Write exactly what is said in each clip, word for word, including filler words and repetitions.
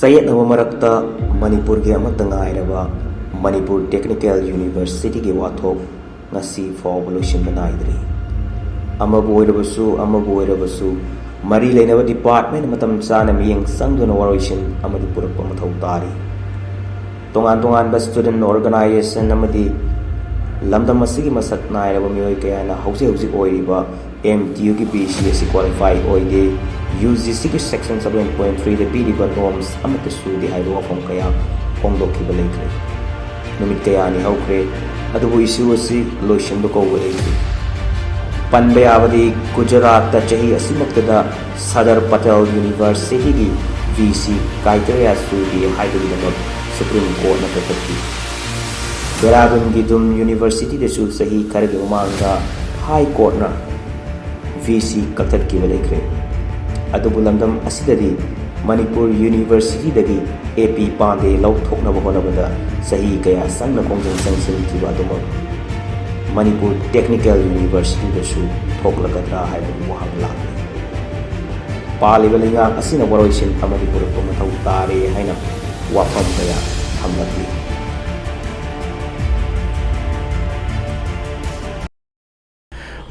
ꯆꯌꯦꯠꯅꯕ ꯃꯔꯛꯇ ꯃꯅꯤꯄꯨꯔꯒꯤ ꯑꯃꯠꯇ ꯉꯥꯏꯔꯕ ꯃꯅꯤꯄꯨꯔ ꯇꯦꯛꯅꯤꯀꯦꯜ ꯌꯨꯅꯤꯚꯔꯁꯤꯇꯤꯒꯤ ꯋꯥꯊꯣꯛ ꯉꯁꯤ ꯐꯥꯎꯕ ꯂꯣꯏꯁꯤꯟꯕ ꯅꯥꯏꯗ꯭ꯔꯤ꯫ ꯑꯃꯕꯨ ꯑꯣꯏꯔꯕꯁꯨ, ꯑꯃꯕꯨ ꯑꯣꯏꯔꯕꯁꯨ, ꯃꯔꯤ ꯂꯩꯅꯕ ꯗꯤꯄꯥꯔꯠꯃꯦꯟ ꯃꯇꯝ ꯆꯥꯅ ꯃꯤꯠꯌꯦꯡ ꯆꯪꯗꯨꯅ ꯋꯥꯔꯣꯏꯁꯤꯟ ꯑꯃꯗꯤ ꯄꯨꯔꯛꯄ ꯃꯊꯧ ꯇꯥꯔꯤ꯫ ꯇꯣꯉꯥꯟ ꯇꯣꯉꯥꯟꯕ ꯁ꯭ꯇꯨꯗꯦꯟ ꯑꯣꯔꯒꯅꯥꯏꯖꯦꯁꯟ ꯑꯃꯗꯤ ꯂꯝꯗꯝ ꯑꯁꯤꯒꯤ ꯃꯁꯛ ꯅꯥꯏꯔꯕ ꯃꯤꯑꯣꯏ ꯀꯌꯥꯅ ꯍꯧꯖꯤꯛ ꯍꯧꯖꯤꯛ ꯑꯣꯏꯔꯤꯕ ꯑꯦꯝ ꯇꯤ ꯌꯨꯒꯤ ꯕꯤ ꯁꯤ ꯑꯁꯤ ꯀ꯭ꯋꯥꯂꯤꯐꯥꯏ ꯑꯣꯏꯗꯦ, ꯌꯨ ꯖꯤ ꯁꯤꯒꯤ ꯁꯦꯛꯁꯟ ꯁꯚꯦꯟ ꯄꯣꯏꯟ ꯊ꯭ꯔꯤꯗ ꯄꯤꯔꯤꯕ ꯅꯣꯔꯝꯁ ꯑꯃꯠꯇ ꯁꯨꯗꯦ ꯍꯥꯏꯕ ꯋꯥꯐꯝ ꯀꯌꯥ ꯐꯣꯡꯗꯣꯛꯈꯤꯕ ꯂꯩꯈ꯭ꯔꯦ꯫ ꯅꯨꯃꯤꯠ ꯀꯌꯥꯅꯤ ꯍꯧꯈ꯭ꯔꯦ, ꯑꯗꯨꯕꯨ ꯏꯁꯨ ꯑꯁꯤ ꯂꯣꯏꯁꯤꯟꯕ ꯀꯧꯕ ꯂꯩꯇ꯭ꯔꯤ꯫ ꯄꯟꯕ ꯌꯥꯕꯗꯤ ꯒꯨꯖꯔꯥꯠꯇ ꯆꯍꯤ ꯑꯁꯤꯃꯛꯇꯗ ꯁꯗꯔ ꯄꯇꯦꯜ ꯌꯨꯅꯤꯚꯔꯁꯤꯇꯤꯒꯤ ꯚꯤ ꯁꯤ ꯀ꯭ꯔꯥꯏꯇꯦꯔꯤꯌꯥ ꯁꯨꯗꯦ ꯍꯥꯏꯕꯒꯤꯗꯃꯛ ꯁꯨꯄ꯭ꯔꯤꯝ ꯀꯣꯔꯠꯅ ꯀꯛꯊꯠꯈꯤ꯫ ꯗꯦꯔꯥꯗꯨꯟꯒꯤ ꯗꯨꯝ ꯌꯨꯅꯤꯚꯔꯁꯤꯇꯤꯗꯁꯨ ꯆꯍꯤ ꯈꯔꯒꯤ ꯃꯃꯥꯡꯗ ꯍꯥꯏ ꯀꯣꯔꯠꯅ ꯚꯤ ꯁꯤ ꯀꯛꯊꯠꯈꯤꯕ ꯂꯩꯈ꯭ꯔꯦ꯫ ꯑꯗꯨꯕꯨ ꯂꯝꯗꯝ ꯑꯁꯤꯗꯗꯤ ꯃꯅꯤꯄꯨꯔ ꯌꯨꯅꯤꯚꯔꯁꯤꯇꯤꯗꯒꯤ ꯑꯦ ꯄꯤ ꯄꯥꯟꯗꯦ ꯂꯧꯊꯣꯛꯅꯕ ꯍꯣꯠꯅꯕꯗ ꯆꯍꯤ ꯀꯌꯥ ꯆꯪꯅ ꯈꯣꯡꯖꯪ ꯆꯪꯁꯤꯟꯈꯤꯕ ꯑꯗꯨꯃꯛ ꯃꯅꯤꯄꯨꯔ ꯇꯦꯛꯅꯤꯀꯦꯜ ꯌꯨꯅꯤꯚꯔꯁꯤꯇꯤꯗꯁꯨ ꯊꯣꯛꯂꯒꯗ꯭ꯔꯥ ꯍꯥꯏꯕꯒꯤ ꯋꯥꯍꯪ ꯂꯥꯛꯂꯤ꯫ ꯄꯥꯜꯂꯤꯕ ꯂꯩꯉꯥꯛ ꯑꯁꯤꯅ ꯋꯥꯔꯣꯏꯁꯤꯟ ꯑꯃꯗꯤ ꯄꯨꯔꯛꯄ ꯃꯊꯧ ꯇꯥꯔꯦ ꯍꯥꯏꯅ ꯋꯥꯐꯝ ꯀꯌꯥ ꯊꯝꯂꯛꯂꯤ꯫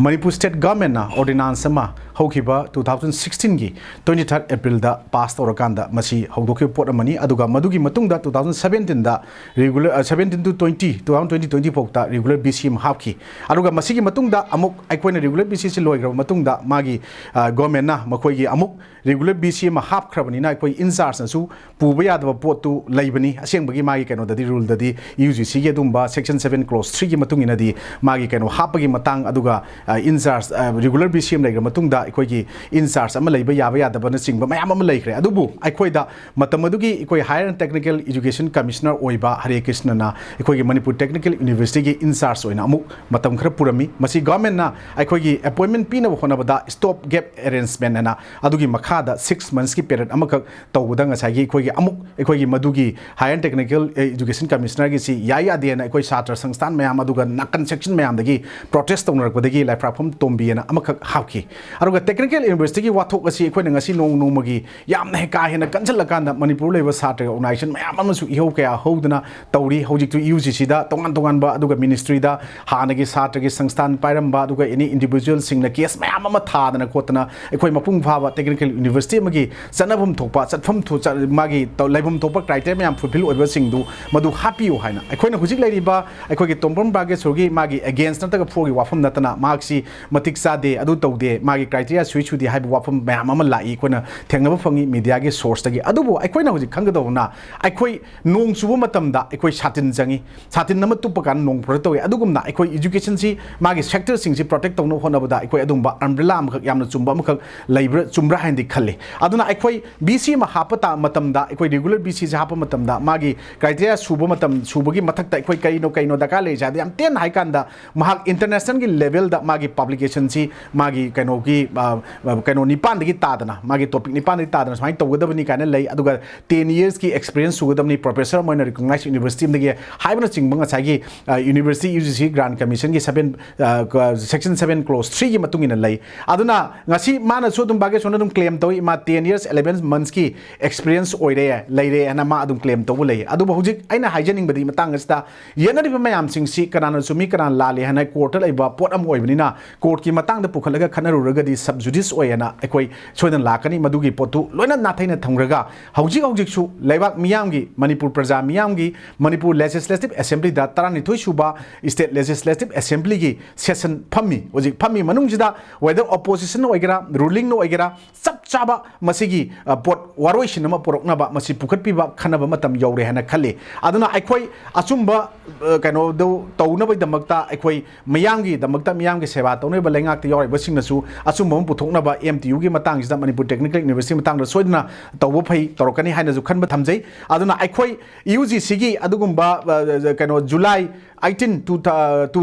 ꯃꯅꯤꯄꯨꯔ ꯁ꯭ꯇꯦꯠ ꯒꯚꯔꯟꯃꯦꯟꯠꯅ ꯑꯣꯔꯗꯤꯅꯥꯟꯁ ꯑꯃ ꯍꯧꯈꯤꯕ ꯇꯨ ꯊꯥꯎꯖꯟ ꯁꯤꯛꯁꯇꯤꯟꯒꯤ ꯇ꯭ꯋꯦꯟꯇꯤ ꯊꯥꯔꯠ ꯑꯦꯄ꯭ꯔꯤꯜꯗ ꯄꯥꯁ ꯇꯧꯔꯀꯥꯟꯗ ꯃꯁꯤ ꯍꯧꯗꯣꯛꯈꯤꯕ ꯄꯣꯠ ꯑꯃꯅꯤ꯫ ꯑꯗꯨꯒ ꯃꯗꯨꯒꯤ ꯃꯇꯨꯡꯗ ꯇꯨ ꯊꯥꯎꯖꯟ ꯁꯕꯦꯟꯇꯤꯟꯗ regular, seventeen two twenty, two thousand twenty twenty ꯐꯥꯎꯗ ꯔꯤꯒꯨꯂꯔ ꯕꯤ ꯁꯤ ꯑꯃ ꯍꯥꯞꯈꯤ꯫ ꯑꯗꯨꯒ ꯃꯁꯤꯒꯤ ꯃꯇꯨꯡꯗ ꯑꯃꯨꯛ ꯑꯩꯈꯣꯏꯅ ꯔꯤꯒꯨꯂꯔ ꯕꯤ ꯁꯤ ꯑꯁꯤ ꯂꯣꯏꯈ꯭ꯔꯕ ꯃꯇꯨꯡꯗ ꯃꯥꯒꯤ, ꯑ, ꯒꯚꯔꯟꯃꯦꯟꯠꯅ ꯃꯈꯣꯏꯒꯤ ꯑꯃꯨꯛ ꯔꯤꯒꯨꯂꯔ ꯕꯤ ꯁꯤ ꯑꯃ ꯍꯥꯞꯈ꯭ꯔꯕꯅꯤꯅ ꯑꯩꯈꯣꯏ ꯏꯟꯆꯥꯔꯖꯅꯁꯨ ꯄꯨꯕ ꯌꯥꯗꯕ ꯄꯣꯠꯇꯨ ꯂꯩꯕꯅꯤ꯫ ꯑꯁꯦꯡꯕꯒꯤ ꯃꯥꯒꯤ ꯀꯩꯅꯣꯗꯗꯤ, ꯔꯨꯜꯗꯗꯤ, ꯌꯨ ꯖꯤ ꯁꯤꯒꯤ ꯑꯗꯨꯝꯕ ꯁꯦꯛꯁꯟ ꯁꯕꯦꯟ ꯀ꯭ꯂꯣꯖ ꯊ꯭ꯔꯤꯒꯤ ꯃꯇꯨꯡ ꯏꯟꯅꯗꯤ ꯃꯥꯒꯤ ꯀꯩꯅꯣ ꯍꯥꯞꯄꯒꯤ ꯃꯇꯥꯡ, ꯑꯗꯨꯒ, ꯑ, ꯏꯟꯆꯥꯔꯖ, ꯑ, ꯔꯤꯒꯨꯂꯔ ꯕꯤ ꯁꯤ ꯑꯃ ꯂꯩꯈ꯭ꯔ ꯃꯇꯨꯡꯗ ꯑꯩꯈꯣꯏꯒꯤ ꯏꯟꯆꯥꯔꯖ ꯑꯃ ꯂꯩꯕ ꯌꯥꯕ ꯌꯥꯗꯕꯅꯆꯤꯡꯕ ꯃꯌꯥꯝ ꯑꯃ ꯂꯩꯈ꯭ꯔꯦ꯫ ꯑꯗꯨꯕꯨ ꯑꯩꯈꯣꯏꯗ ꯃꯇꯝ ꯑꯗꯨꯒꯤ ꯑꯩꯈꯣꯏ higher and technical education commissioner ꯑꯣꯏꯕ ꯍꯔꯦ ꯀ꯭ꯔꯤꯁꯅꯅ ꯑꯩꯈꯣꯏꯒꯤ ꯃꯅꯤꯄꯨꯔ ꯇꯦꯛꯅꯤꯀꯦꯜ ꯌꯨꯅꯤꯚꯔꯁꯤꯇꯤꯒꯤ ꯏꯟꯆꯥꯔꯖ ꯑꯣꯏꯅ ꯑꯃꯨꯛ ꯃꯇꯝ ꯈꯔ ꯄꯨꯔꯝꯃꯤ꯫ ꯃꯁꯤ ꯒꯚꯔꯟꯃꯦꯟꯠꯅ ꯑꯩꯈꯣꯏꯒꯤ ꯑꯦꯄꯣꯏꯟꯠꯃꯦꯟꯠ ꯄꯤꯅꯕ ꯍꯣꯠꯅꯕꯗ ꯁ꯭ꯇꯣꯞ ꯒꯦꯞ ꯑꯦꯔꯦꯟꯖꯃꯦꯟꯠ ꯍꯥꯏꯅ ꯑꯗꯨꯒꯤ ꯃꯈꯥꯗ ꯁꯤꯛꯁ ꯃꯟꯊꯁꯀꯤ ꯄꯦꯔꯦꯗ ꯑꯃꯈꯛ ꯇꯧꯕꯗ ꯉꯁꯥꯏꯒꯤ ꯑꯩꯈꯣꯏꯒꯤ ꯑꯃꯨꯛ ꯑꯩꯈꯣꯏꯒꯤ ꯃꯗꯨꯒꯤ ꯍꯥꯌꯔ ꯇꯦꯛꯅꯤꯀꯦꯜ ꯑꯦꯖꯨꯀꯦꯁꯟ ꯀꯃꯤꯁꯅꯔꯒꯤꯁꯤ ꯌꯥꯏ ꯌꯥꯗꯦꯅ ꯑꯩꯈꯣꯏ ꯁꯥꯇ꯭ꯔ ꯁꯪꯁꯊꯥꯟ ꯃꯌꯥꯝ ꯑꯗꯨꯒ ꯅꯥꯀꯟ ꯁꯦꯛꯁꯟ ꯃꯌꯥꯝꯗꯒꯤ ꯄ꯭ꯔꯣꯇꯦꯁ ꯇꯧꯅꯔꯛꯄꯗꯒꯤ ꯂꯥꯏꯐ꯭ꯔꯥꯛꯐꯝ ꯇꯣꯝꯕꯤ ꯑꯅ ꯑꯃꯈꯛ ꯍꯥꯞꯈꯤ꯫ ꯑꯗꯨꯒ technical universityꯒꯤ ꯋꯥꯊꯣꯛ ꯑꯁꯤ ꯑꯩꯈꯣꯏꯅ ꯉꯁꯤ ꯅꯣꯡ ꯅꯣꯡꯃꯒꯤ ꯌꯥꯝꯅ ꯍꯦꯛ ꯀꯥ ꯍꯦꯟꯅ ꯀꯟꯁꯤꯜꯂꯀꯥꯟꯗ ꯃꯅꯤꯄꯨꯔ ꯂꯩꯕ ꯁꯥꯇ꯭ꯔꯒ organization ꯃꯌꯥꯝ ꯑꯃꯁꯨ ꯏꯍꯧ ꯀꯌꯥ ꯍꯧꯗꯅ ꯇꯧꯔꯤ꯫ ꯍꯧꯖꯤꯛꯇꯤ UGCꯗ ꯇꯣꯉꯥꯟ ꯇꯣꯉꯥꯟꯕ, ꯑꯗꯨꯒ ministryꯗ ꯍꯥꯟꯅꯒꯤ ꯁꯥꯇ꯭ꯔꯒꯤ ꯁꯪꯁꯊꯥꯟ ꯄꯥꯏꯔꯝꯕ, ꯑꯗꯨꯒ any individualꯁꯤꯡꯅ case ꯃꯌꯥꯝ ꯑꯃ ꯊꯥꯗꯅ ꯈꯣꯠꯇꯅ ꯑꯩꯈꯣꯏ ꯃꯄꯨꯡ ꯐꯥꯕ technical university ꯑꯃꯒꯤ ꯆꯠꯅꯐꯝ ꯊꯣꯛꯄ, ꯆꯠꯐꯝ ꯊꯣꯛ-, ꯆꯠ-, ꯃꯥꯒꯤ ꯇꯧ-, ꯂꯩꯐꯝ ꯊꯣꯛꯄ criteria ꯃꯌꯥꯝ fulfill ꯑꯣꯏꯕꯁꯤꯡꯗꯨ ꯃꯗꯨ ꯍꯥꯞꯄꯤꯌꯨ ꯍꯥꯏꯅ ꯑꯩꯈꯣꯏꯅ ꯍꯧꯖꯤꯛ ꯂꯩꯔꯤꯕ ꯑꯩꯈꯣꯏꯒꯤ ꯇꯣꯝꯕ꯭ꯔꯝ ꯕꯥꯒꯦꯁꯣꯔꯒꯤ ꯃꯥꯒꯤ against ꯅꯠꯇ꯭ꯔꯒ forꯒꯤ ꯋꯥꯐꯝ ꯅꯠꯇꯅ ꯃꯍꯥꯛꯁꯤ ꯃꯇꯤꯛ ꯆꯥꯗꯦ, ꯑꯗꯨ ꯇꯧꯗꯦ, ꯃꯥꯒꯤ criteria ꯁꯨꯏ ꯁꯨꯗꯦ ꯍꯥꯏꯕ ꯋꯥꯐꯝ ꯃꯌꯥꯝ ꯑꯃ ꯂꯥꯛꯏ, ꯑꯩꯈꯣꯏꯅ ꯊꯦꯡꯅꯕ ꯐꯪꯉꯤ mediaꯒꯤ sourceꯇꯒꯤ꯫ ꯑꯗꯨꯕꯨ ꯑꯩꯈꯣꯏꯅ ꯍꯧꯖꯤꯛ ꯈꯪꯒꯗꯧꯕꯅ, ꯑꯩꯈꯣꯏ ꯅꯣꯡ ꯆꯨꯕ ꯃꯇꯝꯗ ꯑꯩꯈꯣꯏ ꯁꯥꯇꯤꯟ ꯆꯪꯉꯤ, ꯁꯥꯇꯤꯟ ꯑꯃ ꯇꯨꯞꯄ ꯀꯥꯟꯗ ꯅꯣꯡ protect ꯇꯧꯋꯤ꯫ ꯑꯗꯨꯒꯨꯝꯅ ꯑꯩꯈꯣꯏ educationꯁꯤ ꯃꯥꯒꯤ sectorꯁꯤꯡꯁꯤ protect ꯇꯧꯅꯕ ꯍꯣꯠꯅꯕꯗ ꯑꯩꯈꯣꯏ ꯑꯗꯨꯝꯕ umbrella ꯑꯃꯈꯛ ꯌꯥꯝꯅ ꯆꯨꯝꯕ ꯑꯃꯈꯛ ꯂꯩꯕ꯭ꯔꯥ, ꯆꯨꯝꯕ꯭ꯔꯥ ꯍꯥꯏꯅꯗꯤ ꯈꯜꯂꯤ꯫ ꯑꯗꯨꯅ ꯑꯩꯈꯣꯏ VC ꯑꯃ ꯍꯥꯞꯄ ꯇꯥ-, ꯃꯇꯝꯗ, ꯑꯩꯈꯣꯏ regular VCꯁꯦ ꯍꯥꯞꯄ ꯃꯇꯝꯗ ꯃꯥꯒꯤ criteria ꯁꯨꯕ ꯃꯇꯝ, ꯁꯨꯕꯒꯤ ꯃꯊꯛꯇ ꯑꯩꯈꯣꯏ ꯀꯔꯤꯅꯣ, ꯀꯩꯅꯣ ꯗꯔꯀꯥꯔ ꯂꯩꯔꯤꯁꯦ ꯍꯥꯏꯕꯗ ꯌꯥꯝ ꯇꯦꯟꯅ ꯍꯥꯏ ꯀꯥꯟꯗ ꯃꯍꯥꯛ internationalꯒꯤ levelꯗ ꯃꯥꯒꯤ publicationꯁꯤ ꯃꯥꯒꯤ ꯀꯩꯅꯣꯒꯤ, ꯑ, ꯑ, ꯀꯩꯅꯣ ꯅꯤꯄꯥꯟꯗꯒꯤ ꯇꯥꯗꯅ, ꯃꯥꯒꯤ topic ꯅꯤꯄꯥꯟꯗꯒꯤ ꯇꯥꯗꯅ ꯁꯨꯃꯥꯏꯅ ꯇꯧꯒꯗꯕꯅꯤ ꯀꯥꯏꯅ ꯂꯩ꯫ ꯑꯗꯨꯒ ten yearsꯀꯤ experience ꯁꯨꯒꯗꯕꯅꯤ, professor ꯑꯃ ꯑꯣꯏꯅ recognized universityꯗꯒꯤ ꯍꯥꯏꯕꯅꯆꯤꯡꯕ ꯉꯁꯥꯏꯒꯤ, ꯑ, university UGC grant commissionꯒꯤ seven, ꯑ, ꯀ-, section seven clause threeꯒꯤ ꯃꯇꯨꯡ ꯏꯟꯅ ꯂꯩ꯫ ꯑꯗꯨꯅ ꯉꯁꯤ ꯃꯥꯅꯁꯨ ꯑꯗꯨꯝ, ꯕꯥꯒꯦꯁꯣꯔꯅ ꯑꯗꯨꯝ claim ꯇꯧꯏ, ꯃꯥ ten years eleven monthsꯀꯤ experience ꯑꯣꯏꯔꯦ, ꯂꯩꯔꯦ ꯍꯥꯏꯅ ꯃꯥ ꯑꯗꯨꯝ claim ꯇꯧꯕ ꯂꯩ꯫ ꯑꯗꯨꯕꯨ ꯍꯧꯖꯤꯛ ꯑꯩꯅ ꯍꯥꯏꯖꯅꯤꯡꯕꯗꯤ ꯃꯇꯥꯡ ꯑꯁꯤꯗ ꯌꯦꯠꯅꯔꯤꯕ ꯃꯌꯥꯝꯁꯤꯡꯁꯤ ꯀꯅꯥꯅ ꯆꯨꯝꯃꯤ, ꯀꯅꯥꯅ ꯂꯥꯜꯂꯤ ꯍꯥꯏꯅ courtꯇ ꯂꯩꯕ ꯄꯣꯠ ꯑꯃ ꯑꯣꯏꯕꯅꯤꯅ, courtꯀꯤ ꯃꯇꯥꯡꯗ ꯄꯨꯈꯠꯂꯒ ꯈꯠꯅꯔꯨꯔꯒꯗꯤ sub judice ꯑꯣꯏ ꯍꯥꯏꯅ ꯑꯩꯈꯣꯏ ꯁꯣꯏꯗꯅ ꯂꯥꯛꯀꯅꯤ꯫ ꯃꯗꯨꯒꯤ ꯄꯣꯠꯇꯨ ꯂꯣꯏꯅ ꯅꯥꯊꯩꯅ ꯊꯝꯈ꯭ꯔꯒ ꯍꯧꯖꯤꯛ ꯍꯧꯖꯤꯛꯁꯨ ꯂꯩꯕꯥꯛ ꯃꯤꯌꯥꯝꯒꯤ, ꯃꯅꯤꯄꯨꯔ ꯄ꯭ꯔꯖꯥ ꯃꯤꯌꯥꯝꯒꯤ, ꯃꯅꯤꯄꯨꯔ Legislative Assemblyꯗ ꯇꯔꯥꯅꯤꯊꯣꯏ ꯁꯨꯕ State Legislative Assemblyꯒꯤ session ꯐꯝꯃꯤ꯫ ꯍꯧꯖꯤꯛ ꯐꯝꯃꯤ ꯃꯅꯨꯡꯁꯤꯗ whether opposition ꯑꯣꯏꯒꯦꯔꯥ, rulingꯅ ꯑꯣꯏꯒꯦꯔꯥ, ꯆꯞ ꯆꯥꯕ ꯃꯁꯤꯒꯤ, ꯑ, ꯄꯣꯠ ꯋꯥꯔꯣꯏꯁꯤꯟ ꯑꯃ ꯄꯨꯔꯛꯅꯕ ꯃꯁꯤ ꯄꯨꯈꯠꯄꯤꯕ ꯈꯟꯅꯕ ꯃꯇꯝ ꯌꯧꯔꯦ ꯍꯥꯏꯅ ꯈꯜꯂꯤ꯫ ꯑꯗꯨꯅ ꯑꯩꯈꯣꯏ ꯑꯆꯨꯝꯕ, ꯑ, ꯀꯩꯅꯣꯗꯨ ꯇꯧꯅꯕꯒꯤꯗꯃꯛꯇ, ꯑꯩꯈꯣꯏ ꯃꯤꯌꯥꯝꯒꯤꯗꯃꯛꯇ, ꯃꯤꯌꯥꯝꯒꯤ ꯁꯦꯕꯥ ꯇꯧꯅꯔꯤꯕ ꯂꯩꯉꯥꯛꯇ ꯌꯥꯎꯔꯤꯕꯁꯤꯡꯅꯁꯨ ꯑꯆꯨꯝꯕ ꯑꯃ ꯄꯨꯊꯣꯛꯅꯕ MTUꯒꯤ ꯃꯇꯥꯡꯁꯤꯗ, ꯃꯅꯤꯄꯨꯔ Technical University ꯃꯇꯥꯡꯗ ꯁꯣꯏꯗꯅ ꯇꯧꯕ ꯐꯩ, ꯇꯧꯔꯛꯀꯅꯤ ꯍꯥꯏꯅꯁꯨ ꯈꯟꯕ ꯊꯝꯖꯩ꯫ ꯑꯗꯨꯅ ꯑꯩꯈꯣꯏ UGCꯒꯤ ꯑꯗꯨꯒꯨꯝꯕ, ꯑ, ꯀꯩꯅꯣ, July eighteen, two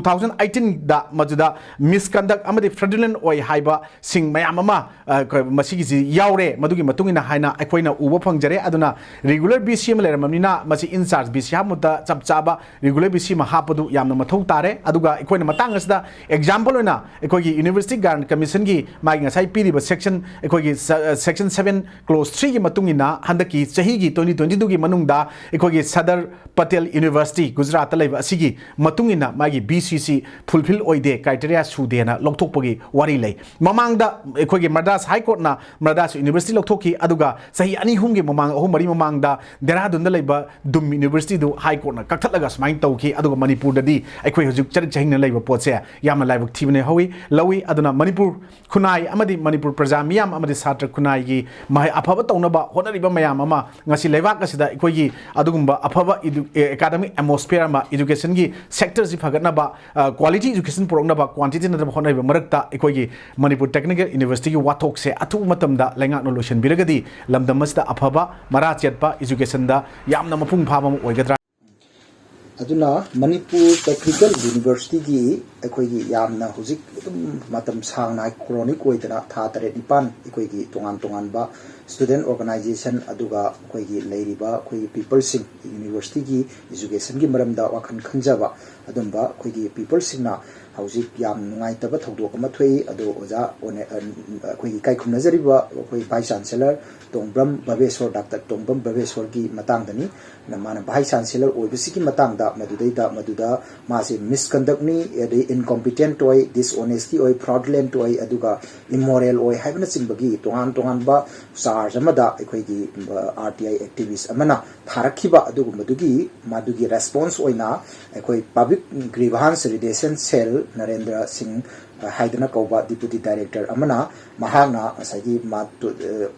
thousand eighteen ꯗ ꯃꯗꯨꯗ ꯃꯤꯁꯀꯟꯗꯛ ꯑꯃꯗꯤ ꯐ꯭ꯔꯣꯗꯨꯂꯦꯟ ꯑꯣꯏ ꯍꯥꯏꯕꯁꯤꯡ ꯃꯌꯥꯝ ꯑꯃ, ꯑ, ꯀ-, ꯃꯁꯤꯒꯤꯁꯤ ꯌꯥꯎꯔꯦ꯫ ꯃꯗꯨꯒꯤ ꯃꯇꯨꯡ ꯏꯟꯅ ꯍꯥꯏꯅ ꯑꯩꯈꯣꯏꯅ ꯎꯕ ꯐꯪꯖꯔꯦ꯫ ꯑꯗꯨꯅ ꯔꯤꯒꯨꯂꯔ ꯕꯤ ꯁꯤ ꯑꯃ ꯂꯩꯔꯝꯃꯕꯅꯤꯅ ꯃꯁꯤ ꯏꯟꯆꯥꯔꯖ ꯕꯤ ꯁꯤ ꯍꯥꯞꯄꯗ ꯆꯞ ꯆꯥꯕ ꯔꯤꯒꯨꯂꯔ ꯕꯤ ꯁꯤ ꯑꯃ ꯍꯥꯞꯄꯗꯨ ꯌꯥꯝꯅ ꯃꯊꯧ ꯇꯥꯔꯦ꯫ ꯑꯗꯨꯒ ꯑꯩꯈꯣꯏꯅ ꯃꯇꯥꯡ ꯑꯁꯤꯗ ꯑꯦꯛꯖꯥꯝꯄꯜ ꯑꯣꯏꯅ ꯑꯩꯈꯣꯏꯒꯤ ꯌꯨꯅꯤꯚꯔꯁꯤꯇꯤ ꯒ꯭ꯔꯥꯟ ꯀꯃꯤꯁꯟꯒꯤ ꯃꯥꯒꯤ ꯉꯁꯥꯏ ꯄꯤꯔꯤꯕ ꯁꯦꯛꯁꯟ, ꯑꯩꯈꯣꯏꯒꯤ ꯁ-, ꯑ, ꯁꯦꯛꯁꯟ ꯁꯚꯦꯟ ꯀ꯭ꯂꯣꯖ ꯊ꯭ꯔꯤꯒꯤ ꯃꯇꯨꯡ ꯏꯟꯅ ꯍꯟꯗꯛꯀꯤ ꯆꯍꯤꯒꯤ ꯇ꯭ꯋꯦꯟꯇꯤ ꯇ꯭ꯋꯦꯟꯇꯤ ꯇꯨꯒꯤ ꯃꯅꯨꯡꯗ ꯑꯩꯈꯣꯏꯒꯤ ꯁꯗꯔ ꯄꯇꯦꯜ ꯌꯨꯅꯤꯚꯔꯁꯤꯇꯤ ꯒꯨꯖꯔꯥꯠꯇ ꯂꯩꯕ ꯑꯁꯤꯒꯤ ꯃꯇꯨꯡ ꯏꯟꯅ ꯃꯥꯒꯤ ꯕꯤ ꯁꯤ ꯁꯤ ꯐꯨꯜꯐꯤꯜ ꯑꯣꯏꯗꯦ, ꯀ꯭ꯔꯥꯏꯇꯦꯔꯤꯌꯥ ꯁꯨꯗꯦꯅ ꯂꯧꯊꯣꯛꯄꯒꯤ ꯋꯥꯔꯤ ꯂꯩ꯫ ꯃꯃꯥꯡꯗ ꯑꯩꯈꯣꯏꯒꯤ ꯃꯗ꯭ꯔꯥꯁ ꯍꯥꯏ ꯀꯣꯔꯠꯅ ꯃꯗ꯭ꯔꯥꯁ ꯌꯨꯅꯤꯚꯔꯁꯤꯇꯤ ꯂꯧꯊꯣꯛꯈꯤ, ꯑꯗꯨꯒ ꯆꯍꯤ ꯑꯅꯤ ꯑꯍꯨꯝꯒꯤ ꯃꯃꯥꯡ, ꯑꯍꯨꯝ ꯃꯔꯤ ꯃꯃꯥꯡꯗ ꯗꯦꯔꯥꯗꯨꯟꯗ ꯂꯩꯕ ꯗꯨꯝ ꯌꯨꯅꯤꯚꯔꯁꯤꯇꯤꯗꯨ ꯍꯥꯏ ꯀꯣꯔꯠꯅ ꯀꯛꯊꯠꯂꯒ ꯁꯨꯃꯥꯏꯅ ꯇꯧꯈꯤ꯫ ꯑꯗꯨꯒ ꯃꯅꯤꯄꯨꯔꯗꯗꯤ ꯑꯩꯈꯣꯏ ꯍꯧꯖꯤꯛ ꯆꯔꯤꯛ ꯆꯍꯤꯡꯅ ꯂꯩꯕ ꯄꯣꯠꯁꯦ ꯌꯥꯝꯅ ꯂꯥꯏꯕꯛ ꯊꯤꯕꯅꯦ ꯍꯧꯏ, ꯂꯧꯏ꯫ ꯑꯗꯨꯅ ꯃꯅꯤꯄꯨꯔ ꯈꯨꯟꯅꯥꯏ ꯑꯃꯗꯤ ꯃꯅꯤꯄꯨꯔ ꯄ꯭ꯔꯖꯥ ꯃꯤꯌꯥꯝ ꯑꯃꯗꯤ ꯁꯥꯇ꯭ꯔ ꯈꯨꯟꯅꯥꯏꯒꯤ ꯃꯍꯩ ꯑꯐꯕ ꯇꯧꯅꯕ ꯍꯣꯠꯅꯔꯤꯕ ꯃꯌꯥꯝ ꯑꯃ ꯉꯁꯤ ꯂꯩꯕꯥꯛ ꯑꯁꯤꯗ ꯑꯩꯈꯣꯏꯒꯤ ꯑꯗꯨꯒꯨꯝꯕ ꯑꯐꯕ ꯏꯗꯨ-, ꯑꯦ, ꯑꯦꯀꯥꯗꯃꯤꯛ ꯑꯦꯠꯃꯣꯁꯐꯤꯌꯔ ꯑꯃ, ꯏꯗꯨꯀꯦꯁꯟꯒꯤ ꯁꯦꯛꯇꯔꯁꯤ ꯐꯒꯠꯅꯕ, ꯑ, ꯀ꯭ꯋꯥꯂꯤꯇꯤ ꯏꯗꯨꯀꯦꯁꯟ ꯄꯨꯔꯛꯅꯕ, ꯀ꯭ꯋꯥꯟꯇꯤꯇꯤ ꯅꯠꯇꯕ ꯍꯣꯠꯅꯔꯤꯕ ꯃꯔꯛꯇ ꯑꯩꯈꯣꯏꯒꯤ ꯃꯅꯤꯄꯨꯔ ꯇꯦꯛꯅꯤꯀꯦꯜ ꯌꯨꯅꯤꯚꯔꯁꯤꯇꯤꯒꯤ ꯋꯥꯊꯣꯛꯁꯦ ꯑꯊꯨꯕ ꯃꯇꯝꯗ ꯂꯩꯉꯥꯛꯅ ꯂꯣꯏꯁꯤꯟꯕꯤꯔꯒꯗꯤ ꯂꯝꯗꯝ ꯑꯁꯤꯗ ꯑꯐꯕ ꯃꯔꯥ ꯆꯦꯠꯄ ꯏꯗꯨꯀꯦꯁꯟꯗ ꯌꯥꯝꯅ ꯃꯄꯨꯡ ꯐꯥꯕ ꯑꯃ ꯑꯣꯏꯒꯗ꯭ꯔꯥ? ꯑꯗꯨꯅ ꯃꯅꯤꯄꯨꯔ ꯇꯦꯛꯅꯤꯀꯦꯜ ꯌꯨꯅꯤꯚꯔꯁꯤꯇꯤꯒꯤ ꯑꯩꯈꯣꯏꯒꯤ ꯌꯥꯝꯅ ꯍꯧꯖꯤꯛ ꯑꯗꯨꯝ ꯃꯇꯝ ꯁꯥꯡꯅ ꯀ꯭ꯔꯣꯅꯤꯛ ꯑꯣꯏꯗꯅ ꯊꯥ ꯇꯔꯦꯠ ꯅꯤꯄꯥꯟ ꯑꯩꯈꯣꯏꯒꯤ ꯇꯣꯉꯥꯟ ꯇꯣꯉꯥꯟꯕ ꯁ꯭ꯇꯨꯗꯦꯟ ꯑꯣꯔꯒꯅꯥꯏꯖꯦꯁꯟ, ꯑꯗꯨꯒ ꯑꯩꯈꯣꯏꯒꯤ ꯂꯩꯔꯤꯕ ꯑꯩꯈꯣꯏꯒꯤ ꯄꯤꯄꯜꯁꯤꯡ, ꯌꯨꯅꯤꯚꯔꯁꯤꯇꯤꯒꯤ ꯏꯖꯨꯀꯦꯁꯟꯒꯤ ꯃꯔꯝꯗ ꯋꯥꯈꯜ ꯈꯟꯖꯕ ꯑꯗꯨꯝꯕ ꯑꯩꯈꯣꯏꯒꯤ ꯄꯤꯄꯜꯁꯤꯡꯅ ꯍꯧꯖꯤꯛ ꯌꯥꯝ ꯅꯨꯡꯉꯥꯏꯇꯕ ꯊꯧꯗꯣꯛ ꯑꯃ ꯊꯣꯛꯏ꯫ ꯑꯗꯣ ꯑꯣꯖꯥ ꯑꯣꯅꯦ-, ꯑ, ꯑꯩꯈꯣꯏꯒꯤ ꯏꯀꯥꯏ ꯈꯨꯝꯅꯖꯔꯤꯕ ꯑꯩꯈꯣꯏ ꯚꯥꯏꯁ ꯆꯥꯟꯁꯦꯂꯔ ꯇꯣꯡꯕ꯭ꯔꯝ ꯕꯕꯦꯁꯣꯔ, ꯗꯥꯛꯇꯔ ꯇꯣꯡꯕ꯭ꯔꯝ ꯕꯕꯦꯁꯣꯔꯒꯤ ꯃꯇꯥꯡꯗꯅꯤ꯫ ꯃꯥꯅ ꯚꯥꯏꯁ ꯆꯥꯟꯁꯦꯂꯔ ꯑꯣꯏꯕꯁꯤꯒꯤ ꯃꯇꯥꯡꯗ ꯃꯗꯨꯗꯩꯗ ꯃꯗꯨꯗ ꯃꯥꯁꯦ ꯃꯤꯁꯀꯟꯗꯛꯅꯤ, ꯑꯗꯩ ꯏꯟꯀꯣꯝꯄꯤꯇꯦꯟꯠ ꯑꯣꯏ, ꯗꯤꯁꯑꯣꯅꯦꯁꯇꯤ ꯑꯣꯏ, ꯐ꯭ꯔꯣꯗꯨꯂꯦꯟꯠ ꯑꯣꯏ, ꯑꯗꯨꯒ ꯏꯃꯣꯔꯦꯜ ꯑꯣꯏ ꯍꯥꯏꯕꯅꯆꯤꯡꯕꯒꯤ ꯇꯣꯉꯥꯟ ꯇꯣꯉꯥꯟꯕ ꯆꯥꯔꯖ ꯑꯃꯗ ꯑꯩꯈꯣꯏꯒꯤ, ꯑ, ꯑꯥꯔ ꯇꯤ ꯑꯥꯏ ꯑꯦꯛꯇꯤꯚꯤꯁ ꯑꯃꯅ ꯊꯥꯔꯛꯈꯤꯕ ꯑꯗꯨꯒꯨꯝꯕꯗꯨꯒꯤ, ꯃꯗꯨꯒꯤ ꯔꯦꯁꯄꯣꯟꯁ ꯑꯣꯏꯅ ꯑꯩꯈꯣꯏ ꯄꯕ꯭ꯂꯤꯛ ꯒ꯭ꯔꯤꯚꯥꯟꯁ ꯔꯤꯗꯦꯁꯟ ꯁꯦꯜ ꯅꯔꯦꯟꯗ꯭ꯔ ꯁꯤꯡ ꯍꯥꯏꯗꯅ ꯀꯧꯕ deputy director ꯑꯃꯅ ꯃꯍꯥꯛꯅ ꯉꯁꯥꯏꯒꯤ ꯃꯥ ꯇꯨ-,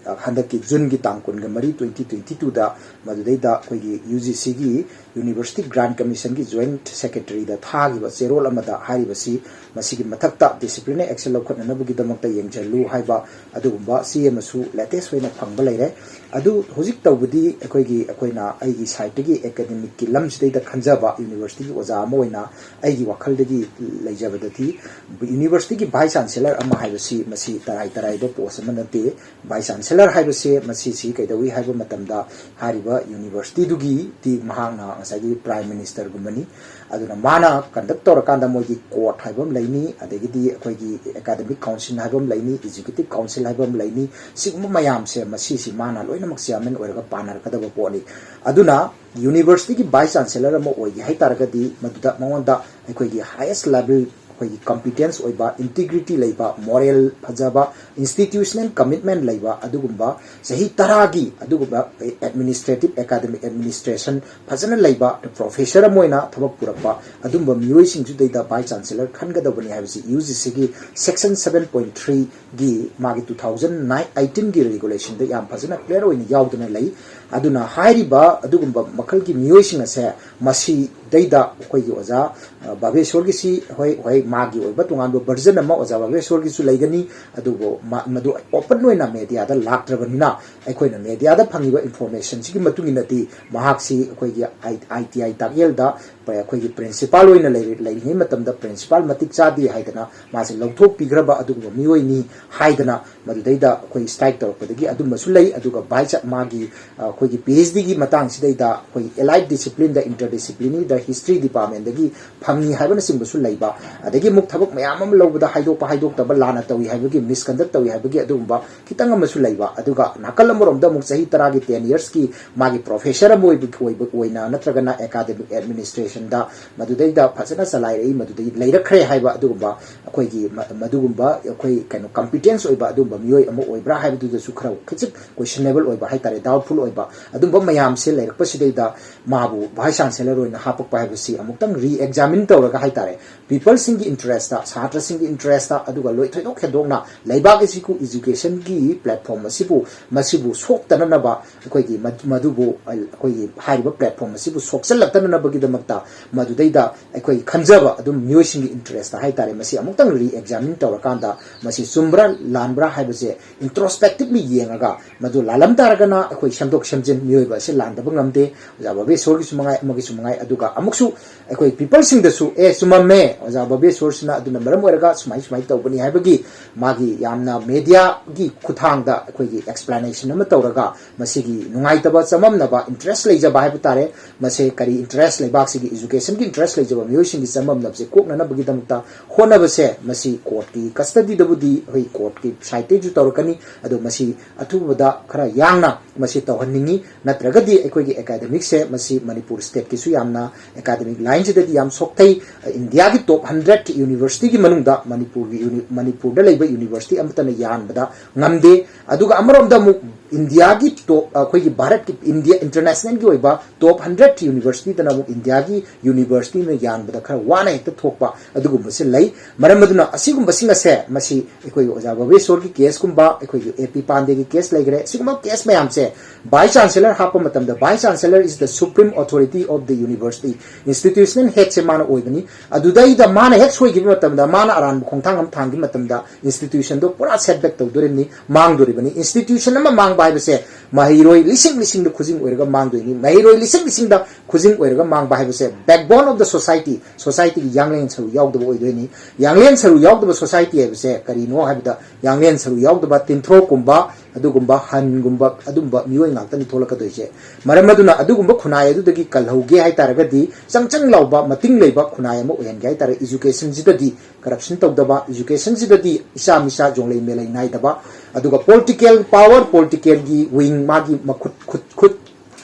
ꯑ, ꯍꯟꯗꯛꯀꯤ ꯖꯨꯟꯒꯤ ꯇꯥꯡ ꯀꯨꯟꯒ ꯃꯔꯤ, twenty twenty twoꯗ ꯃꯗꯨꯗꯩꯗ ꯑꯩꯈꯣꯏꯒꯤ UGCꯒꯤ University Grant Commissionꯒꯤ joint secretaryꯗ ꯊꯥꯈꯤꯕ ꯆꯦꯔꯣꯜ ꯑꯃꯗ ꯍꯥꯏꯔꯤꯕꯁꯤ, ꯃꯁꯤꯒꯤ ꯃꯊꯛꯇ disciplinary action ꯂꯧꯈꯠꯅꯅꯕꯒꯤꯗꯃꯛꯇ ꯌꯦꯡꯁꯤꯜꯂꯨ ꯍꯥꯏꯕ ꯑꯗꯨꯒꯨꯝꯕ ꯆꯦ ꯑꯃꯁꯨ latest ꯑꯣꯏꯅ ꯐꯪꯕ ꯂꯩꯔꯦ꯫ ꯑꯗꯨ ꯍꯧꯖꯤꯛ ꯇꯧꯕꯗꯤ ꯑꯩꯈꯣꯏꯒꯤ, ꯑꯩꯈꯣꯏꯅ ꯑꯩꯒꯤ sideꯇꯒꯤ academicꯀꯤ ꯂꯝꯁꯤꯗꯩꯗ ꯈꯟꯖꯕ, universityꯒꯤ ꯑꯣꯖꯥ ꯑꯃ ꯑꯣꯏꯅ ꯑꯩꯒꯤ ꯋꯥꯈꯜꯗꯒꯤ ꯂꯩꯖꯕꯗꯗꯤ, universityꯒꯤ vice chancellor ꯑꯃ ꯍꯥꯏꯕꯁꯤ ꯃꯁꯤ ꯇꯔꯥꯏ ꯇꯔꯥꯏꯕ post ꯑꯃ ꯅꯠꯇꯦ꯫ Vice chancellor ꯍꯥꯏꯕꯁꯦ ꯃꯁꯤꯁꯤ ꯀꯩꯗꯧꯏ ꯍꯥꯏꯕ ꯃꯇꯝꯗ, ꯍꯥꯏꯔꯤꯕ universityꯗꯨꯒꯤꯗꯤ ꯃꯍꯥꯛꯅ ꯉꯁꯥꯏꯒꯤ prime ministerꯒꯨꯝꯕꯅꯤ꯫ ꯑꯗꯨꯅ ꯃꯥꯅ conduct ꯇꯧꯔꯀꯥꯟꯗ ꯃꯣꯏꯒꯤ court ꯍꯥꯏꯕ ꯑꯃ ꯂꯩꯅꯤ, ꯑꯗꯒꯤꯗꯤ ꯑꯩꯈꯣꯏꯒꯤ academic council ꯍꯥꯏꯕ ꯑꯃ ꯂꯩꯅꯤ, executive council ꯍꯥꯏꯕ ꯑꯃ ꯂꯩꯅꯤ꯫ ꯁꯤꯒꯨꯝꯕ ꯃꯌꯥꯝꯁꯦ, ꯃꯁꯤꯁꯤ ꯃꯥꯅ ꯂꯣꯏꯅꯃꯛ chairman ꯑꯣꯏꯔꯒ ꯄꯥꯟꯅꯔꯛꯀꯗꯕ ꯄꯣꯠꯅꯤ꯫ ꯑꯗꯨꯅ universityꯒꯤ vice chancellor ꯑꯃ ꯑꯣꯏꯒꯦ ꯍꯥꯏ ꯇꯥꯔꯒꯗꯤ, ꯃꯗꯨꯗ ꯃꯉꯣꯟꯗ ꯑꯩꯈꯣꯏꯒꯤ highest level, ꯑꯩꯈꯣꯏꯒꯤ competence ꯑꯣꯏꯕ, integrity ꯂꯩꯕ, moral ꯐꯖꯕ, institutional commitment ꯂꯩꯕ, ꯑꯗꯨꯒꯨꯝꯕ ꯆꯍꯤ ꯇꯔꯥꯒꯤ ꯑꯗꯨꯒꯨꯝꯕ administrative, academic administration ꯐꯖꯅ ꯂꯩꯕ, professor ꯑꯃ ꯑꯣꯏꯅ ꯊꯕꯛ ꯄꯨꯔꯛꯄ ꯑꯗꯨꯝꯕ ꯃꯤꯑꯣꯏꯁꯤꯡꯁꯤꯗꯩꯗ vice chancellor ꯈꯟꯒꯗꯕꯅꯤ ꯍꯥꯏꯕꯁꯤ UGCꯒꯤ section seven point threeꯒꯤ ꯃꯥꯒꯤ two thousand eighteenꯒꯤ regulationꯗ ꯌꯥꯝ ꯐꯖꯅ clear ꯑꯣꯏꯅ ꯌꯥꯎꯗꯅ ꯂꯩ꯫ ꯑꯗꯨꯅ ꯍꯥꯏꯔꯤꯕ ꯑꯗꯨꯒꯨꯝꯕ ꯃꯈꯜꯒꯤ ꯃꯤꯑꯣꯏꯁꯤꯡ ꯑꯁꯦ ꯃꯁꯤꯗꯩꯗ ꯑꯩꯈꯣꯏꯒꯤ ꯑꯣꯖꯥ, ꯑ, ꯚꯥꯕꯦꯁꯣꯔꯒꯤꯁꯤ, ꯍꯣꯏ, ꯍꯣꯏ, ꯃꯥꯒꯤ ꯑꯣꯏꯕ ꯇꯣꯉꯥꯟꯕ version ꯑꯃ ꯑꯣꯖꯥ ꯚꯥꯕꯦꯁꯣꯔꯒꯤꯁꯨ ꯂꯩꯒꯅꯤ, ꯑꯗꯨꯕꯨ ꯃ-, ꯃꯗꯨ open ꯑꯣꯏꯅ mediaꯗ ꯂꯥꯛꯇ꯭ꯔꯕꯅꯤꯅ, ꯑꯩꯈꯣꯏꯅ mediaꯗ ꯐꯪꯉꯤꯕ informationꯁꯤꯒꯤ ꯃꯇꯨꯡ ꯏꯟꯅꯗꯤ ꯃꯍꯥꯛꯁꯤ ꯑꯩꯈꯣꯏꯒꯤ I-, ITI ꯇꯥꯛꯌꯦꯜꯗ ꯄ-, ꯑꯩꯈꯣꯏꯒꯤ principal ꯑꯣꯏꯅ ꯂꯩꯔꯤ-, ꯂꯩꯔꯤꯉꯩ ꯃꯇꯝꯗ principal ꯃꯇꯤꯛ ꯆꯥꯗꯦ ꯍꯥꯏꯗꯅ ꯃꯥꯁꯦ ꯂꯧꯊꯣꯛꯄꯤꯈ꯭ꯔꯕ ꯑꯗꯨꯒꯨꯝꯕ ꯃꯤꯑꯣꯏꯅꯤ ꯍꯥꯏꯗꯅ ꯃꯗꯨꯗꯩꯗ ꯑꯩꯈꯣꯏ strike ꯇꯧꯔꯛꯄꯗꯒꯤ ꯑꯗꯨꯝꯕꯁꯨ ꯂꯩ꯫ ꯑꯗꯨꯒ vice ꯆꯥ-, ꯃꯥꯒꯤ, ꯑ, ꯑꯩꯈꯣꯏꯒꯤ PhDꯒꯤ ꯃꯇꯥꯡꯁꯤꯗꯩꯗ ꯑꯩꯈꯣꯏꯒꯤ allied disciplineꯗ, interdisciplinaryꯗ, history departmentꯗꯒꯤ ꯐꯪꯉꯤ ꯍꯥꯏꯕꯅꯆꯤꯡꯕꯁꯨ ꯂꯩꯕ, ꯑꯗꯒꯤ ꯑꯃꯨꯛ ꯊꯕꯛ ꯃꯌꯥꯝ ꯑꯃ ꯂꯧꯕꯗ ꯍꯥꯏꯗꯣꯛꯄ ꯍꯥꯏꯗꯣꯛꯇꯕ, ꯂꯥꯟꯅ ꯇꯧꯏ ꯍꯥꯏꯕꯒꯤ, misconduct ꯇꯧꯏ ꯍꯥꯏꯕꯒꯤ ꯑꯗꯨꯒꯨꯝꯕ ꯈꯤꯇꯪ ꯑꯃꯁꯨ ꯂꯩꯕ꯫ ꯑꯗꯨꯒ ꯅꯥꯀꯜ ꯑꯃꯔꯣꯝꯗ ꯑꯃꯨꯛ ꯆꯍꯤ ꯇꯔꯥꯒꯤ, ten yearsꯀꯤ ꯃꯥꯒꯤ professor ꯑꯃ ꯑꯣꯏꯕ, ꯑꯣꯏꯕ ꯑꯣꯏꯅ ꯅꯠꯇ꯭ꯔꯒꯅ academic administrationꯗ ꯃꯗꯨꯗꯩꯗ ꯐꯖꯅ ꯆꯂꯥꯏꯔꯛꯏ, ꯃꯗꯨꯗꯩ ꯂꯩꯔꯛꯈ꯭ꯔꯦ ꯍꯥꯏꯕ ꯑꯗꯨꯒꯨꯝꯕ ꯑꯩꯈꯣꯏꯒꯤ ꯃ-, ꯃꯗꯨꯒꯨꯝꯕ ꯑꯩꯈꯣꯏ ꯀꯩꯅꯣ competence ꯑꯣꯏꯕ ꯑꯗꯨꯒꯨꯝꯕ ꯃꯤꯑꯣꯏ ꯑꯃ ꯑꯣꯏꯕ꯭ꯔꯥ ꯍꯥꯏꯕꯗꯨꯗꯁꯨ ꯈꯔ ꯈꯖꯤꯛ questionable ꯑꯣꯏꯕ ꯍꯥꯏꯇꯥꯔꯦ, doubtful ꯑꯣꯏꯕ꯫ ꯑꯗꯨꯝꯕ ꯃꯌꯥꯝꯁꯦ ꯂꯩꯔꯛꯄꯁꯤꯗꯩꯗ ꯃꯥꯕꯨ vice chancellor ꯑꯣꯏꯅ ꯍꯥꯞꯄꯛꯄ ꯍꯥꯏꯕꯁꯤ ꯑꯃꯨꯛꯇꯪ re-examine ꯇꯧꯔꯒ ꯍꯥꯏꯇꯥꯔꯦ, peopleꯁꯤꯡꯒꯤ interestꯇ, ꯁꯥꯇ꯭ꯔꯁꯤꯡꯒꯤ interestꯇ, ꯑꯗꯨꯒ ꯂꯣꯏ ꯊꯣꯏꯗꯣꯛ ꯍꯦꯟꯗꯣꯛꯅ ꯂꯩꯕꯥꯛ ꯑꯁꯤꯕꯨ educationꯒꯤ platform ꯑꯁꯤꯕꯨ, ꯃꯁꯤꯕꯨ ꯁꯣꯛꯇꯅꯅꯕ, ꯑꯩꯈꯣꯏꯒꯤ ꯃ-, ꯃꯗꯨꯕꯨ ꯑꯩꯈꯣꯏꯒꯤ ꯍꯥꯏꯔꯤꯕ platform ꯑꯁꯤꯕꯨ ꯁꯣꯛꯆꯜꯂꯛꯇꯅꯅꯕꯒꯤꯗꯃꯛꯇ ꯃꯗꯨꯗꯩꯗ ꯑꯩꯈꯣꯏ ꯈꯟꯖꯕ ꯑꯗꯨꯝ ꯃꯤꯑꯣꯏꯁꯤꯡꯒꯤ interestꯇ ꯍꯥꯏꯇꯥꯔꯦ, ꯃꯁꯤ ꯑꯃꯨꯛꯇꯪ re-examine ꯇꯧꯔꯀꯥꯟꯗ ꯃꯁꯤ ꯆꯨꯝꯕ꯭ꯔꯥ ꯂꯥꯟꯕ꯭ꯔꯥ ꯍꯥꯏꯕꯁꯦ introspectively ꯌꯦꯡꯉꯒ, ꯃꯗꯨ ꯂꯥꯜꯂꯝ ꯇꯥꯔꯒꯅ ꯑꯩꯈꯣꯏ ꯁꯦꯝꯗꯣꯛ ꯁꯦꯝꯖꯤꯟ, ꯃꯤꯑꯣꯏꯕ ꯑꯁꯤ ꯂꯥꯟꯗꯕ ꯉꯝꯗꯦ, ꯑꯣꯖꯥ ꯕꯕꯦꯁꯣꯔꯒꯤꯁꯨ ꯃꯉꯥꯏ, ꯑꯃꯒꯤꯁꯨ ꯃꯉꯥꯏ, ꯑꯗꯨꯒ ꯑꯃꯨꯛꯁꯨ ꯑꯩꯈꯣꯏ peopleꯁꯤꯡꯗꯁꯨ, "ꯑꯦ, ꯆꯨꯝꯃꯝꯃꯦ, ꯑꯣꯖꯥ ꯕꯕꯦꯁꯣꯔꯁꯤꯅ ꯑꯗꯨꯅ ꯃꯔꯝ ꯑꯣꯏꯔꯒ ꯁꯨꯃꯥꯏ ꯁꯨꯃꯥꯏ ꯇꯧꯕꯅꯤ" ꯍꯥꯏꯕꯒꯤ ꯃꯥꯒꯤ ꯌꯥꯝꯅ mediaꯒꯤ ꯈꯨꯠꯊꯥꯡꯗ ꯑꯩꯈꯣꯏꯒꯤ explanation ꯑꯃ ꯇꯧꯔꯒ, ꯃꯁꯤꯒꯤ ꯅꯨꯡꯉꯥꯏꯇꯕ, ꯆꯃꯝꯅꯕ, interest ꯂꯩꯖꯕ ꯍꯥꯏꯕ ꯇꯥꯔꯦ, ꯃꯁꯦ ꯀꯔꯤ interest, ꯂꯩꯕꯥꯛꯁꯤꯒꯤ educationꯒꯤ interest ꯂꯩꯖꯕ ꯃꯤꯑꯣꯏꯁꯤꯡꯒꯤ ꯆꯃꯝꯅꯕꯁꯦ ꯀꯣꯛꯅꯅꯕꯒꯤꯗꯃꯛꯇ ꯍꯣꯠꯅꯕꯁꯦ, ꯃꯁꯤ courtꯀꯤ custodyꯗꯕꯨꯗꯤ ꯑꯩꯈꯣꯏ courtꯀꯤ sideꯇꯩꯁꯨ ꯇꯧꯔꯛꯀꯅꯤ, ꯑꯗꯣ ꯃꯁꯤ ꯑꯊꯨꯕꯗ ꯈꯔ ꯌꯥꯡꯅ ꯃꯁꯤ ꯇꯧꯍꯟꯅꯤꯡꯉꯤ꯫ ꯅꯠꯇ꯭ꯔꯒꯗꯤ ꯑꯩꯈꯣꯏꯒꯤ academicꯁꯦ ꯃꯁꯤ ꯃꯅꯤꯄꯨꯔ stateꯀꯤꯁꯨ ꯌꯥꯝꯅ academic lineꯁꯤꯗꯗꯤ ꯌꯥꯝ ꯁꯣꯛꯊꯩ꯫ Indiaꯒꯤ top hundred universityꯒꯤ ꯃꯅꯨꯡꯗ ꯃꯅꯤꯄꯨꯔꯒꯤ uni-, ꯃꯅꯤꯄꯨꯔꯗ ꯂꯩꯕ university ꯑꯃꯠꯇꯅ ꯌꯥꯟꯕꯗ ꯉꯝꯗꯦ꯫ ꯑꯗꯨꯒ ꯑꯃꯔꯣꯝꯗ ꯑꯃꯨꯛ Indiaꯒꯤ top, ꯑꯩꯈꯣꯏꯒꯤ ꯚꯥꯔꯠꯀꯤ, India, internationalꯒꯤ ꯑꯣꯏꯕ top hundred universityꯗꯅ ꯑꯃꯨꯛ Indiaꯒꯤ universityꯅ ꯌꯥꯟꯕꯗ ꯈꯔ ꯋꯥꯅ ꯍꯦꯛꯇ ꯊꯣꯛꯄ ꯑꯗꯨꯒꯨꯝꯕꯁꯦ ꯂꯩ꯫ ꯃꯔꯝ ꯑꯗꯨꯅ ꯑꯁꯤꯒꯨꯝꯕꯁꯤꯡ ꯑꯁꯦ, ꯃꯁꯤ ꯑꯩꯈꯣꯏꯒꯤ ꯑꯣꯖꯥ ꯕꯕꯦꯁꯣꯔꯒꯤ caseꯀꯨꯝꯕ, ꯑꯩꯈꯣꯏꯒꯤ A P ꯄꯥꯟꯗꯦꯒꯤ case ꯂꯩꯈ꯭ꯔꯦ, ꯑꯁꯤꯒꯨꯝꯕ case ꯃꯌꯥꯝꯁꯦ vice chancellor ꯍꯥꯞꯄ ꯃꯇꯝꯗ, vice chancellor is the supreme authority of the university, institutional headꯁꯦ ꯃꯥꯅ ꯑꯣꯏꯕꯅꯤ꯫ ꯑꯗꯨꯗꯩꯗ ꯃꯥꯅ ꯍꯦꯛ ꯁꯣꯏꯈꯤꯕ ꯃꯇꯝꯗ, ꯃꯥꯅ ꯑꯔꯥꯟꯕ ꯈꯣꯡꯊꯥꯡ ꯑꯃ ꯊꯥꯡꯈꯤꯕ ꯃꯇꯝꯗ, institutionꯗꯣ ꯄꯨꯔꯥ setback ꯇꯧꯗꯣꯔꯤꯕꯅꯤ, ꯃꯥꯡꯗꯣꯔꯤꯕꯅꯤ꯫ Institution ꯑꯃ ꯃꯥꯡꯕ ꯍꯥꯏꯕꯁꯦ ꯃꯍꯩꯔꯣꯏ ꯂꯤꯁꯤꯡ ꯂꯤꯁꯤꯡꯗ ꯈꯨꯖꯤꯡ ꯑꯣꯏꯔꯒ ꯃꯥꯡꯗꯣꯏꯅꯤ꯫ ꯃꯍꯩꯔꯣꯏ ꯂꯤꯁꯤꯡ ꯂꯤꯁꯤꯡꯗ ꯈꯨꯖꯤꯡ ꯑꯣꯏꯔꯒ ꯃꯥꯡꯕ ꯍꯥꯏꯕꯁꯦ backbone of the society, societyꯒꯤ ꯌꯥꯡꯂꯦꯟ ꯁꯔꯨ ꯌꯥꯎꯗꯕ ꯑꯣꯏꯗꯣꯏꯅꯤ꯫ ꯌꯥꯡꯂꯦꯟ ꯁꯔꯨ ꯌꯥꯎꯗꯕ society ꯍꯥꯏꯕꯁꯦ ꯀꯔꯤꯅꯣ ꯍꯥꯏꯕꯗ, ꯌꯥꯡꯂꯦꯟ ꯁꯔꯨ ꯌꯥꯎꯗꯕ ꯇꯤꯟꯊ꯭ꯔꯣꯛꯀꯨꯝꯕ, ꯑꯗꯨꯒꯨꯝꯕ ꯍꯟꯒꯨꯝꯕ, ꯑꯗꯨꯝꯕ ꯃꯤꯑꯣꯏ ꯉꯥꯛꯇꯅꯤ ꯊꯣꯛꯂꯛꯀꯗꯣꯏꯁꯦ꯫ ꯃꯔꯝ ꯑꯗꯨꯅ ꯑꯗꯨꯒꯨꯝꯕ ꯈꯨꯟꯅꯥꯏ ꯑꯗꯨꯗꯒꯤ ꯀꯜꯍꯧꯒꯦ ꯍꯥꯏꯇꯥꯔꯒꯗꯤ, ꯆꯪ ꯆꯪ ꯂꯥꯎꯕ, ꯃꯇꯤꯡ ꯂꯩꯕ ꯈꯨꯟꯅꯥꯏ ꯑꯃ ꯑꯣꯏꯍꯟꯒꯦ ꯍꯥꯏꯇꯥꯔꯦ, educationꯁꯤꯗꯗꯤ corruption ꯇꯧꯗꯕ, educationꯁꯤꯗꯗꯤ ꯏꯆꯥ ꯃꯤꯆꯥ ꯖꯣꯡꯂꯩ ꯃꯦꯂꯩ ꯅꯥꯏꯗꯕ, ꯑꯗꯨꯒ political power, politicalꯒꯤ wing, ꯃꯥꯒꯤ ꯃꯈꯨꯠ, ꯈꯨꯠ, ꯈꯨꯠ,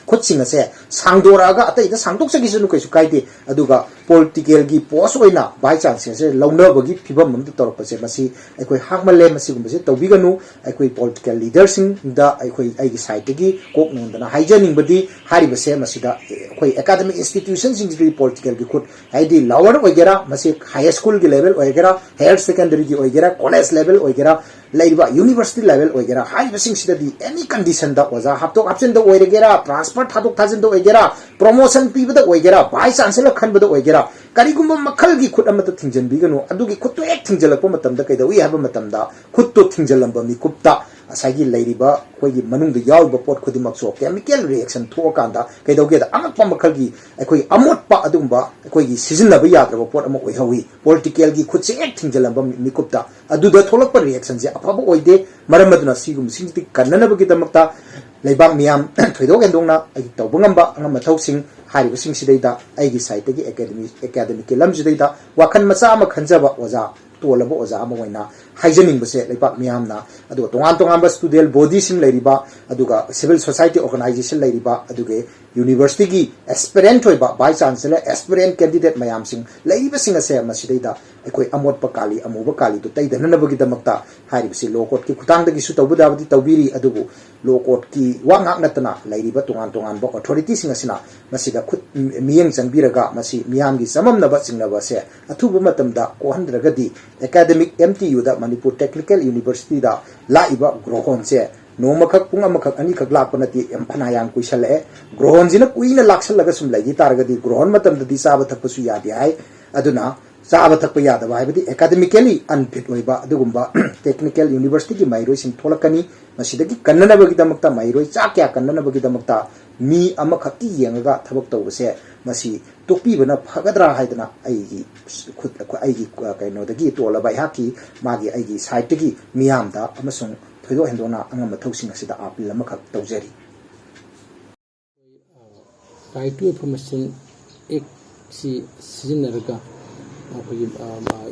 ꯈꯨꯠꯁꯤꯡ ꯑꯁꯦ ꯁꯥꯡꯗꯣꯔꯛꯑꯒ ꯑꯇꯩꯗ ꯁꯥꯡꯗꯣꯛꯆꯈꯤꯁꯅꯨ, ꯀꯩꯁꯨ ꯀꯥꯏꯗꯦ꯫ ꯑꯗꯨꯒ ꯄꯣꯂꯤꯇꯤꯀꯦꯜꯒꯤ ꯄꯣꯁ ꯑꯣꯏꯅ ꯚꯥꯏꯁ ꯆꯥꯟꯁꯦꯂꯔꯁꯦ ꯂꯧꯅꯕꯒꯤ ꯐꯤꯕꯝ ꯑꯃꯗ ꯇꯧꯔꯛꯄꯁꯦ, ꯃꯁꯤ ꯑꯩꯈꯣꯏ ꯍꯥꯡꯃꯜꯂꯦ꯫ ꯃꯁꯤꯒꯨꯝꯕꯁꯦ ꯇꯧꯕꯤꯒꯅꯨ꯫ ꯑꯩꯈꯣꯏ ꯄꯣꯂꯤꯇꯤꯀꯦꯜ ꯂꯤꯗꯔꯁꯤꯡꯗ ꯑꯩꯈꯣꯏ, ꯑꯩꯒꯤ ꯁꯥꯏꯠꯇꯒꯤ ꯀꯣꯛ ꯅꯣꯟꯗꯅ ꯍꯥꯏꯖꯅꯤꯡꯕꯗꯤ, ꯍꯥꯏꯔꯤꯕꯁꯦ ꯃꯁꯤꯗ ꯑꯩꯈꯣꯏ ꯑꯦꯀꯥꯗꯃꯤꯛ ꯏꯟꯁꯇꯤꯇ꯭ꯌꯨꯁꯟꯁꯤꯡꯁꯤꯗꯗꯤ ꯄꯣꯂꯤꯇꯤꯀꯦꯜꯒꯤ ꯈꯨꯠ, ꯍꯥꯏꯗꯤ ꯂꯣꯋꯔ ꯑꯣꯏꯒꯦꯔꯥ, ꯃꯁꯤ ꯍꯥꯏ ꯁ꯭ꯀꯨꯜꯒꯤ ꯂꯦꯚꯦꯜ ꯑꯣꯏꯒꯦꯔꯥ, ꯍꯥꯌꯔ ꯁꯦꯀꯦꯟꯗꯔꯤꯒꯤ ꯑꯣꯏꯒꯦꯔꯥ, ꯀꯣꯂꯦꯖ ꯂꯦꯚꯦꯜ ꯑꯣꯏꯒꯦꯔꯥ, ꯂꯩꯔꯤꯕ ꯌꯨꯅꯤꯚꯔꯁꯤꯇꯤ ꯂꯦꯚꯦꯜ ꯑꯣꯏꯒꯦꯔꯥ, ꯍꯥꯏꯔꯤꯕꯁꯤꯡꯁꯤꯗꯗꯤ ꯑꯦꯅꯤ ꯀꯟꯗꯤꯁꯟꯗ ꯑꯣꯖꯥ ꯍꯥꯞꯇꯣꯛ ꯍꯥꯞꯆꯤꯟꯗ ꯑꯣꯏꯔꯒꯦꯔꯥ, ꯇ꯭ꯔꯥꯟꯁꯐꯔ ꯊꯥꯗꯣꯛ ꯊꯥꯖꯤꯟꯗ ꯑꯣꯏꯒꯦꯔꯥ, ꯄ꯭ꯔꯣꯃꯣꯁꯟ ꯄꯤꯕꯗ ꯑꯣꯏꯒꯦꯔꯥ, ꯚꯥꯏꯁ ꯆꯥꯟꯁꯦꯂꯔ ꯈꯟꯕꯗ ꯑꯣꯏꯒꯦꯔꯥ, ꯀꯔꯤꯒꯨꯝꯕ ꯃꯈꯜꯒꯤ ꯈꯨꯠ ꯑꯃꯠꯇ ꯊꯤꯡꯖꯤꯟꯕꯤꯒꯅꯨ꯫ ꯑꯗꯨꯒꯤ ꯈꯨꯠꯇꯨ ꯍꯦꯛ ꯊꯤꯡꯖꯤꯜꯂꯛꯄ ꯃꯇꯝꯗ ꯀꯩꯗꯧꯏ ꯍꯥꯏꯕ ꯃꯇꯝꯗ, ꯈꯨꯠꯇꯨ ꯊꯤꯡꯖꯤꯜꯂꯝꯕ ꯃꯤꯀꯨꯞꯇ ꯉꯁꯥꯏꯒꯤ ꯂꯩꯔꯤꯕ ꯑꯩꯈꯣꯏꯒꯤ ꯃꯅꯨꯡꯗ ꯌꯥꯎꯔꯤꯕ ꯄꯣꯠ ꯈꯨꯗꯤꯡꯃꯛꯁꯨ ꯀꯦꯃꯤꯀꯦꯜ ꯔꯤꯌꯦꯛꯁꯟ ꯊꯣꯛꯑꯀꯥꯟꯗ ꯀꯩꯗꯧꯒꯦꯗ, ꯑꯉꯛꯄ ꯃꯈꯜꯒꯤ ꯑꯩꯈꯣꯏꯒꯤ ꯑꯃꯣꯠꯄ, ꯑꯗꯨꯒꯨꯝꯕ ꯑꯩꯈꯣꯏꯒꯤ ꯁꯤꯖꯤꯟꯅꯕ ꯌꯥꯗ꯭ꯔꯕ ꯄꯣꯠ ꯑꯃ ꯑꯣꯏꯍꯧꯋꯤ꯫ ꯄꯣꯂꯤꯇꯤꯀꯦꯜꯒꯤ ꯈꯨꯠꯁꯦ ꯍꯦꯛ ꯊꯤꯡꯖꯤꯜꯂꯝꯕ ꯃꯤ-, ꯃꯤꯀꯨꯞꯇ ꯑꯗꯨꯗ ꯊꯣꯛꯂꯛꯄ ꯔꯤꯌꯦꯛꯁꯟꯁꯦ ꯑꯐꯕ ꯑꯣꯏꯗꯦ꯫ ꯃꯔꯝ ꯑꯗꯨꯅ ꯁꯤꯒꯨꯝꯕꯁꯤꯡꯁꯤꯗꯤ ꯀꯟꯅꯅꯕꯒꯤꯗꯃꯛꯇ ꯂꯩꯕꯥꯛ ꯃꯤꯌꯥꯝ ꯊꯣꯏꯗꯣꯛ ꯍꯦꯟꯗꯣꯛꯅ ꯑꯩ ꯇꯧꯕ ꯉꯝꯕ ꯑꯉꯝ ꯃꯊꯧꯁꯤꯡ ꯍꯥꯏꯔꯤꯕꯁꯤꯡꯁꯤꯗꯩꯗ ꯑꯩꯒꯤ ꯁꯥꯏꯠꯇꯒꯤ ꯑꯦꯀꯥꯗꯃꯤ-, ꯑꯦꯀꯥꯗꯃꯤꯛꯀꯤ ꯂꯝꯁꯤꯗꯩꯗ ꯋꯥꯈꯜ ꯃꯆꯥ ꯑꯃ ꯈꯟꯖꯕ ꯑꯣꯖꯥ, ꯇꯣꯜꯂꯕ ꯑꯣꯖꯥ ꯑꯃ ꯑꯣꯏꯅ ꯍꯥꯏꯖꯅꯤꯡꯕꯁꯦ, ꯂꯩꯕꯥꯛ ꯃꯤꯌꯥꯝꯅ, ꯑꯗꯨꯒ ꯇꯣꯉꯥꯟ ꯇꯣꯉꯥꯟꯕ ꯁ꯭ꯇꯨꯗꯦꯟ ꯕꯣꯗꯤꯁꯤꯡ ꯂꯩꯔꯤꯕ, ꯑꯗꯨꯒ ꯁꯤꯚꯤꯜ ꯁꯣꯁꯥꯏꯇꯤ ꯑꯣꯔꯒꯅꯥꯏꯖꯦꯁꯟ ꯂꯩꯔꯤꯕ, ꯑꯗꯨꯒ ꯌꯨꯅꯤꯚꯔꯁꯤꯇꯤꯒꯤ ꯑꯦꯁꯄꯤꯔꯦꯟꯠ ꯑꯣꯏꯕ ꯚꯥꯏꯁ ꯆꯥꯟꯁꯦꯂꯔ ꯑꯦꯁꯄꯤꯔꯦꯟꯠ ꯀꯦꯟꯗꯤꯗꯦꯠ ꯃꯌꯥꯝꯁꯤꯡ ꯂꯩꯔꯤꯕꯁꯤꯡ ꯑꯁꯦ ꯃꯁꯤꯗꯩꯗ ꯑꯩꯈꯣꯏ ꯑꯃꯣꯠꯄ ꯀꯥꯂꯤ, ꯑꯃꯨꯕ ꯀꯥꯂꯤꯗꯨ ꯇꯩꯗꯅꯅꯕꯒꯤꯗꯃꯛꯇ ꯍꯥꯏꯔꯤꯕꯁꯤ ꯂꯣ ꯀꯣꯔꯠꯀꯤ ꯈꯨꯠꯊꯥꯡꯗꯒꯤꯁꯨ ꯇꯧꯕ ꯌꯥꯕꯗꯤ ꯇꯧꯕꯤꯔꯤ, ꯑꯗꯨꯕꯨ ꯂꯣ ꯀꯣꯔꯠꯀꯤ ꯋꯥ ꯉꯥꯛ ꯅꯠꯇꯅ ꯂꯩꯔꯤꯕ ꯇꯣꯉꯥꯟ ꯇꯣꯉꯥꯟꯕ ꯑꯣꯊꯣꯔꯤꯇꯤꯁꯤꯡ ꯑꯁꯤꯅ ꯃꯁꯤꯗ ꯈꯨꯠ, ꯃꯤꯠꯌꯦꯡ ꯆꯪꯕꯤꯔꯒ ꯃꯁꯤ ꯃꯤꯌꯥꯝꯒꯤ ꯆꯃꯝꯅꯕ ꯆꯤꯡꯅꯕ ꯑꯁꯦ ꯑꯊꯨꯕ ꯃꯇꯝꯗ ꯀꯣꯛꯍꯟꯗ꯭ꯔꯒꯗꯤ ꯑꯦꯀꯥꯗꯃꯤꯛ ꯑꯦꯝ ꯇꯤ ꯌꯨꯗ, ꯃꯅꯤꯄꯨꯔ ꯇꯦꯛꯅꯤꯀꯦꯜ ꯌꯨꯅꯤꯚꯔꯁꯤꯇꯤꯗ ꯂꯥꯛꯏꯕ ꯒ꯭ꯔꯣꯍꯣꯟꯁꯦ ꯅꯣꯡꯃꯈꯛ, ꯄꯨꯡ ꯑꯃꯈꯛ, ꯑꯅꯤꯈꯛ ꯂꯥꯛꯄ ꯅꯠꯇꯦ, ꯌꯥꯝ ꯐꯅ ꯌꯥꯝ ꯀꯨꯏꯁꯜꯂꯛꯑꯦ꯫ ꯒ꯭ꯔꯣꯍꯣꯟꯁꯤꯅ ꯀꯨꯏꯅ ꯂꯥꯛꯁꯜꯂꯒ ꯁꯨꯝ ꯂꯩꯈꯤ ꯇꯥꯔꯒꯗꯤ ꯒ꯭ꯔꯣꯍꯣꯟ ꯃꯇꯝꯗꯗꯤ ꯆꯥꯕ ꯊꯛꯄꯁꯨ ꯌꯥꯗꯦ ꯍꯥꯏ꯫ ꯑꯗꯨꯅ ꯆꯥꯕ ꯊꯛꯄ ꯌꯥꯗꯕ ꯍꯥꯏꯕꯗꯤ ꯑꯦꯀꯥꯗꯃꯤꯀꯦꯂꯤ ꯑꯟꯐꯤꯠ ꯑꯣꯏꯕ ꯑꯗꯨꯒꯨꯝꯕ ꯇꯦꯛꯅꯤꯀꯦꯜ ꯌꯨꯅꯤꯚꯔꯁꯤꯇꯤꯒꯤ ꯃꯍꯩꯔꯣꯏꯁꯤꯡ ꯊꯣꯛꯂꯛꯀꯅꯤ꯫ ꯃꯁꯤꯗꯒꯤ ꯀꯟꯅꯅꯕꯒꯤꯗꯃꯛꯇ, ꯃꯍꯩꯔꯣꯏ ꯆꯥ ꯀꯌꯥ ꯀꯟꯅꯅꯕꯒꯤꯗꯃꯛꯇ ꯃꯤ ꯑꯃꯈꯛꯀꯤ ꯌꯦꯡꯉꯒ ꯊꯕꯛ ꯇꯧꯕꯁꯦ, ꯃꯁꯤ ꯇꯣꯛꯄꯤꯕꯅ ꯐꯒꯗ꯭ꯔꯥ ꯍꯥꯏꯗꯅ ꯑꯩꯒꯤ ꯈꯨꯠ, ꯑꯩꯒꯤ ꯀꯩꯅꯣꯗꯒꯤ ꯇꯣꯜꯂꯕ ꯑꯩꯍꯥꯛꯀꯤ, ꯃꯥꯒꯤ, ꯑꯩꯒꯤ ꯁꯥꯏꯠꯇꯒꯤ ꯃꯤꯌꯥꯝꯗ ꯑꯃꯁꯨꯡ ꯊꯣꯏꯗꯣꯛ ꯍꯦꯟꯗꯣꯛꯅ ꯑꯉꯝꯕ ꯊꯧꯁꯤꯡ ꯑꯁꯤꯗ ꯑꯥꯄꯤꯜ ꯑꯃꯈꯛ ꯇꯧꯖꯔꯤ꯫ Right to Information Act ꯁꯤ ꯁꯤꯖꯤꯟꯅꯔꯒ ꯑꯩꯈꯣꯏꯒꯤ, ꯑ,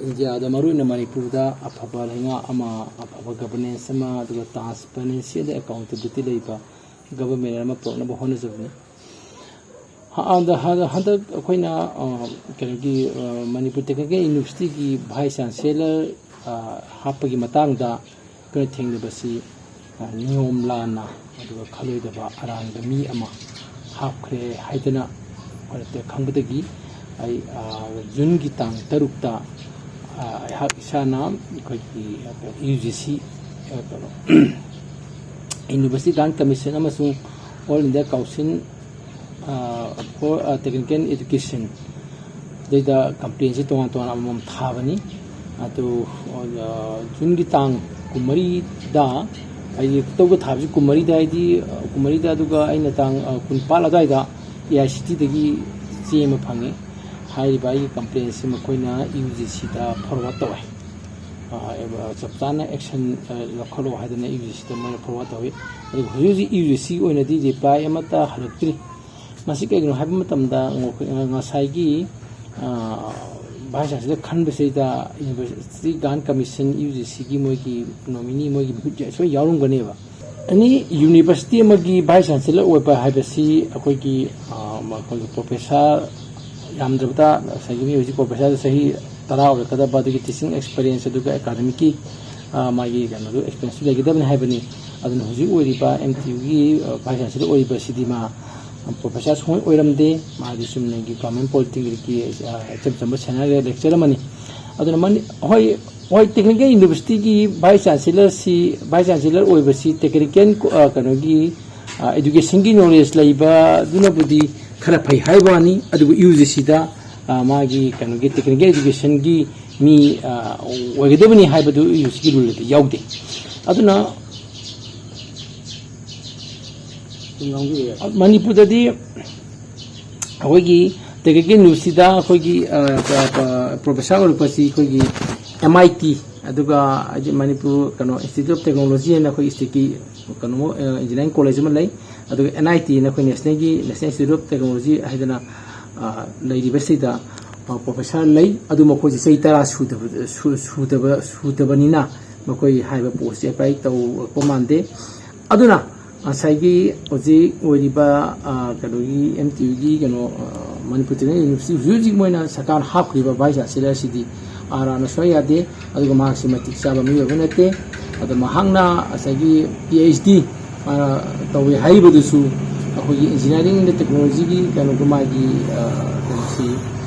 ꯏꯟꯗꯤꯌꯥꯗ, ꯃꯔꯨꯑꯣꯏꯅ ꯃꯅꯤꯄꯨꯔꯗ ꯑꯐꯕ ꯂꯩꯉꯥꯛ ꯑꯃ, ꯑꯐꯕ ꯒꯕꯔꯅꯦꯟꯁ ꯑꯃ, ꯑꯗꯨꯒ ꯇ꯭ꯔꯥꯟꯁꯄꯔꯦꯟꯁꯤ ꯑꯃꯗꯤ ꯑꯦꯀꯥꯎꯟꯇꯦꯕꯤꯂꯤꯇꯤ ꯂꯩꯕ ꯒꯕꯔꯃꯦꯟ ꯑꯃ ꯄꯨꯔꯛꯅꯕ ꯍꯣꯠꯅꯖꯕꯅꯤ꯫ ꯑꯗ ꯍ- ꯍꯟꯗꯛ ꯑꯩꯈꯣꯏꯅ ꯑ, ꯀꯩꯅꯣꯒꯤ ꯑ, ꯃꯅꯤꯄꯨꯔ ꯇꯦꯛꯅꯤꯀꯦꯜ ꯌꯨꯅꯤꯚꯔꯁꯤꯇꯤꯒꯤ ꯚꯥꯏꯁ ꯆꯥꯟꯁꯦꯂꯔ ꯑ, ꯍꯥꯞꯄꯒꯤ ꯃꯇꯥꯡꯗ ꯑꯩꯈꯣꯏꯅ ꯊꯦꯡꯅꯕꯁꯤ ꯑ, ꯅꯤꯌꯣꯝ ꯂꯥꯟꯅ ꯑꯗꯨꯒ ꯈꯜꯂꯣꯏꯗꯕ ꯑꯔꯥꯟꯕ ꯃꯤ ꯑꯃ ꯍꯥꯞꯈ꯭ꯔꯦ ꯍꯥꯏꯗꯅ ꯑꯩꯈꯣꯏꯅ ꯈꯪꯕꯗꯒꯤ ꯑꯩ ꯑ, ꯖꯨꯟꯒꯤ ꯇꯥꯡ ꯇꯔꯨꯛꯇ ꯑ, ꯑꯩꯍꯥꯛ ꯏꯁꯥꯅ ꯑꯩꯈꯣꯏꯒꯤ ꯌꯨ ꯖꯤ ꯁꯤ ꯀꯩꯅꯣ ꯌꯨꯅꯤꯚꯔꯁꯤꯇꯤ ꯒ꯭ꯔꯥꯟ ꯀꯃꯤꯁꯟ ꯑꯃꯁꯨꯡ all India council for Technical Education ꯑꯗꯩꯗ ꯀꯝꯄ꯭ꯂꯦꯟꯁꯦ ꯇꯣꯉꯥꯟ ꯇꯣꯉꯥꯟꯅ ꯑꯃꯃꯝ ꯊꯥꯕꯅꯤ꯫ ꯑꯗꯨ ꯑ, ꯖꯨꯟꯒꯤ ꯇꯥꯡ ꯀꯨꯟꯃꯔꯤꯗ ꯍꯥꯏꯗꯤ ꯈꯨꯇꯧꯗ ꯊꯥꯕꯁꯤ ꯀꯨꯟꯃꯔꯤꯗ ꯍꯥꯏꯗꯤ ꯑ, ꯀꯨꯟꯃꯔꯤꯗ ꯑꯗꯨꯒ ꯑꯩꯅ ꯇꯥꯡ ꯑ, ꯀꯨꯟꯅꯤꯄꯥꯜ ꯑꯗꯨꯋꯥꯏꯗ ꯑꯦ ꯑꯥꯏ ꯁꯤ ꯇꯤꯗꯒꯤ ꯆꯦ ꯑꯃ ꯐꯪꯉꯤ꯫ ꯍꯥꯏꯔꯤꯕ ꯑꯩꯒꯤ ꯀꯝꯄ꯭ꯂꯦꯟꯁꯤ ꯃꯈꯣꯏꯅ ꯌꯨ ꯖꯤ ꯁꯤꯗ ꯐꯣꯔꯋꯥꯔꯗ ꯇꯧꯋꯦ꯫ ꯑ, ꯆꯞ ꯆꯥꯅ ꯑꯦꯛꯁꯟ ꯑ, ꯂꯧꯈꯠꯂꯣ ꯍꯥꯏꯗꯅ ꯌꯨ ꯖꯤ ꯁꯤꯗ ꯃꯣꯏꯅ ꯐꯣꯔꯋꯥꯔꯗ ꯇꯧꯋꯤ꯫ ꯑꯗꯨꯕꯨ ꯍꯧꯖꯤꯛ ꯍꯧꯖꯤꯛ ꯌꯨ ꯖꯤ ꯁꯤ ꯑꯣꯏꯅꯗꯤ ꯔꯤꯄ꯭ꯂꯥꯏ ꯑꯃꯠꯇ ꯍꯜꯂꯛꯇ꯭ꯔꯤ꯫ ꯃꯁꯤ ꯀꯩꯒꯤꯅꯣ ꯍꯥꯏꯕ ꯃꯇꯝꯗ ꯉ- ꯉꯁꯥꯏꯒꯤ ꯑ, vice chancellor ꯈꯟꯕꯁꯤꯗ university grant commission U G ꯁꯤꯒꯤ ꯃꯣꯏꯒꯤ ꯅꯣꯃꯤꯅꯤ ꯃꯣꯏꯒꯤ ꯃꯤꯍꯨꯠ ꯁꯣꯏ ꯌꯥꯎꯔꯝꯒꯅꯦꯕ꯫ ꯑꯦꯅꯤ ꯌꯨꯅꯤꯚꯔꯁꯤꯇꯤ ꯑꯃꯒꯤ ꯚꯥꯏꯁ ꯆꯥꯟꯁꯦꯂꯔ ꯑꯣꯏꯕ ꯍꯥꯏꯕꯁꯤ ꯑꯩꯈꯣꯏꯒꯤ ꯑ, ꯃꯈꯣꯏꯒꯤ ꯄ꯭ꯔꯣꯐꯦꯁꯔ ꯌꯥꯝꯗ꯭ꯔꯕꯗ ꯉꯁꯥꯏꯒꯤ ꯃꯤ ꯍꯧꯖꯤꯛ ꯄ꯭ꯔꯣꯐꯦꯁꯔꯗ ꯆꯍꯤ ꯇꯔꯥ ꯑꯣꯏꯔꯛꯀꯗꯕ, ꯑꯗꯒꯤ ꯇꯤꯆꯤꯡ ꯑꯦꯛꯁꯄꯤꯔꯤꯌꯦꯟꯁ ꯑꯗꯨꯒ ꯑꯦꯀꯥꯗꯃꯤꯛꯀꯤ ꯑ, ꯃꯥꯒꯤ ꯀꯩꯅꯣꯗꯨ ꯑꯦꯛꯁꯄꯤꯔꯤꯌꯦꯟꯁꯁꯨ ꯂꯩꯒꯗꯕꯅꯤ ꯍꯥꯏꯕꯅꯤ꯫ ꯑꯗꯨꯅ ꯍꯧꯖꯤꯛ ꯑꯣꯏꯔꯤꯕ ꯑꯦꯝ ꯇꯤ ꯌꯨꯒꯤ ꯚꯥꯏꯁ ꯆꯥꯟꯁꯦꯂꯔ ꯑꯣꯏꯔꯤꯕꯁꯤꯗꯤ ꯃꯥ ꯄ꯭ꯔꯣꯐꯦꯁꯔ ꯁꯨꯡꯑꯣꯏ ꯑꯣꯏꯔꯝꯗꯦ꯫ ꯃꯥꯗꯤ ꯆꯨꯝꯅꯒꯤ ꯒꯚꯔꯟꯃꯦꯟ ꯄꯣꯂꯤꯇꯦꯛꯅꯤꯛꯀꯤ ꯑ, ꯏꯆꯝ ꯆꯝꯕ ꯁꯦꯅꯤꯌꯔ ꯂꯦꯛꯆꯔ ꯑꯃꯅꯤ꯫ ꯑꯗꯨꯅ ꯃꯅꯤ ꯍꯣꯏ ꯍꯣꯏ ꯇꯦꯛꯅꯤꯀꯦꯜ ꯌꯨꯅꯤꯚꯔꯁꯤꯇꯤꯒꯤ ꯚꯥꯏꯁ ꯆꯥꯟꯁꯦꯂꯔꯁꯤ ꯚꯥꯏꯁ ꯆꯥꯟꯁꯦꯂꯔ ꯑꯣꯏꯕꯁꯤ ꯇꯦꯛꯅꯤꯀꯦꯜ ꯀꯣ- ꯑ, ꯀꯩꯅꯣꯒꯤ ꯑ, ꯑꯦꯗꯨꯀꯦꯁꯟꯒꯤ ꯅꯣꯂꯦꯖ ꯂꯩꯕꯗꯨꯅꯕꯨꯗꯤ ꯈꯔ ꯐꯩ ꯍꯥꯏꯕ ꯋꯥꯅꯤ꯫ ꯑꯗꯨꯕꯨ ꯌꯨ ꯖꯤ ꯁꯤꯗ ꯑ, ꯃꯥꯒꯤ ꯀꯩꯅꯣꯒꯤ ꯇꯦꯛꯅꯤꯀꯦꯜ ꯑꯦꯗꯨꯀꯦꯁꯟꯒꯤ ꯃꯤ ꯑ, ꯑꯣꯏꯒꯗꯕꯅꯤ ꯍꯥꯏꯕꯗꯨ ꯌꯨ ꯖꯤ ꯁꯤꯒꯤ ꯔꯨꯜꯗꯗꯤ ꯌꯥꯎꯗꯦ꯫ ꯑꯗꯨꯅ ꯃꯅꯤꯄꯨꯔꯗꯗꯤ ꯑꯩꯈꯣꯏꯒꯤ ꯇꯦꯛꯅꯤꯀꯦꯜ ꯌꯨꯅꯤꯚꯔꯁꯤꯇꯤꯗ ꯑꯩꯈꯣꯏꯒꯤ ꯑ, ꯑ, ꯑ, ꯄ꯭ꯔꯣꯐꯦꯁꯔ ꯑꯣꯏꯔꯛꯄꯁꯤ ꯑꯩꯈꯣꯏꯒꯤ ꯑꯦꯝ ꯑꯥꯏ ꯇꯤ ꯑꯗꯨꯒ ꯍꯥꯏꯗꯤ ꯃꯅꯤꯄꯨꯔ ꯀꯩꯅꯣ ꯏꯟꯁꯇꯤꯇ꯭ꯌꯨꯠ ꯑꯣꯐ ꯇꯦꯛꯅꯣꯂꯣꯖꯤ ꯍꯥꯏꯅ ꯑꯩꯈꯣꯏ ꯏꯁꯇꯦꯠꯀꯤ ꯀꯩꯅꯣ ꯏꯟꯖꯤꯅꯤꯌꯥꯔꯤꯡ ꯀꯣꯂꯦꯖ ꯑꯃ ꯂꯩ꯫ ꯑꯗꯨꯒ ꯑꯦꯟ ꯑꯥꯏ ꯇꯤ ꯍꯥꯏꯅ ꯑꯩꯈꯣꯏ ꯅꯦꯁꯅꯦꯜꯒꯤ ꯅꯦꯁꯅꯦꯜ ꯏꯟꯁꯇꯤꯇ꯭ꯌꯨꯠ ꯑꯣꯐ ꯇꯦꯛꯅꯣꯂꯣꯖꯤ ꯍꯥꯏꯗꯅ ꯑ, ꯂꯩꯔꯤꯕꯁꯤꯗ ꯑ, ꯄ꯭ꯔꯣꯐꯦꯁꯔ ꯂꯩ꯫ ꯑꯗꯨ ꯃꯈꯣꯏꯁꯤ ꯆꯍꯤ ꯇꯔꯥ ꯁꯨꯗꯕ ꯁꯨ- ꯁꯨꯗꯕ ꯁꯨꯗꯕꯅꯤꯅ ꯃꯈꯣꯏ ꯍꯥꯏꯕ ꯄꯣꯁꯁꯦ ꯑꯦꯄ꯭ꯂꯥꯏ ꯇꯧꯔꯛꯄ ꯃꯥꯟꯗꯦ꯫ ꯑꯗꯨꯅ ꯉꯁꯥꯏꯒꯤ ꯍꯧꯖꯤꯛ ꯑꯣꯏꯔꯤꯕ, ꯑ, ꯀꯩꯅꯣꯒꯤ, ꯑꯦꯝ ꯇꯤ ꯌꯨꯒꯤ ꯀꯩꯅꯣ, ꯑ, ꯃꯅꯤꯄꯨꯔ ꯇꯦꯛꯅꯤꯀꯦꯜ ꯌꯨꯅꯤꯚꯔꯁꯤꯇꯤ ꯍꯧꯖꯤꯛ ꯍꯧꯖꯤꯛ ꯃꯣꯏꯅ ꯁꯔꯀꯥꯔ ꯍꯥꯞꯈ꯭ꯔꯤꯕ ꯚꯥꯏꯁ ꯆꯥꯟꯁꯦꯂꯔꯁꯤꯗꯤ ꯑꯥꯔ ꯑꯥꯔꯅ ꯁꯨꯡꯌꯥ ꯌꯥꯗꯦ꯫ ꯑꯗꯨꯒ ꯃꯍꯥꯛꯁꯤ ꯃꯇꯤꯛ ꯆꯥꯕ ꯃꯤꯑꯣꯏ ꯑꯃ ꯅꯠꯇꯦ꯫ ꯑꯗꯣ ꯃꯍꯥꯛꯅ ꯉꯁꯥꯏꯒꯤ ꯄꯤ ꯑꯩꯆ ꯗꯤ, ꯑ, ꯇꯧꯋꯦ ꯍꯥꯏꯔꯤꯕꯗꯨꯁꯨ ꯑꯩꯈꯣꯏꯒꯤ ꯏꯟꯖꯤꯅꯤꯌꯥꯔꯤꯡꯗ ꯇꯦꯛꯅꯣꯂꯣꯖꯤꯒꯤ ꯀꯩꯅꯣꯒꯤ ꯃꯥꯒꯤ, ꯑ, ꯀꯩꯅꯣꯁꯤ,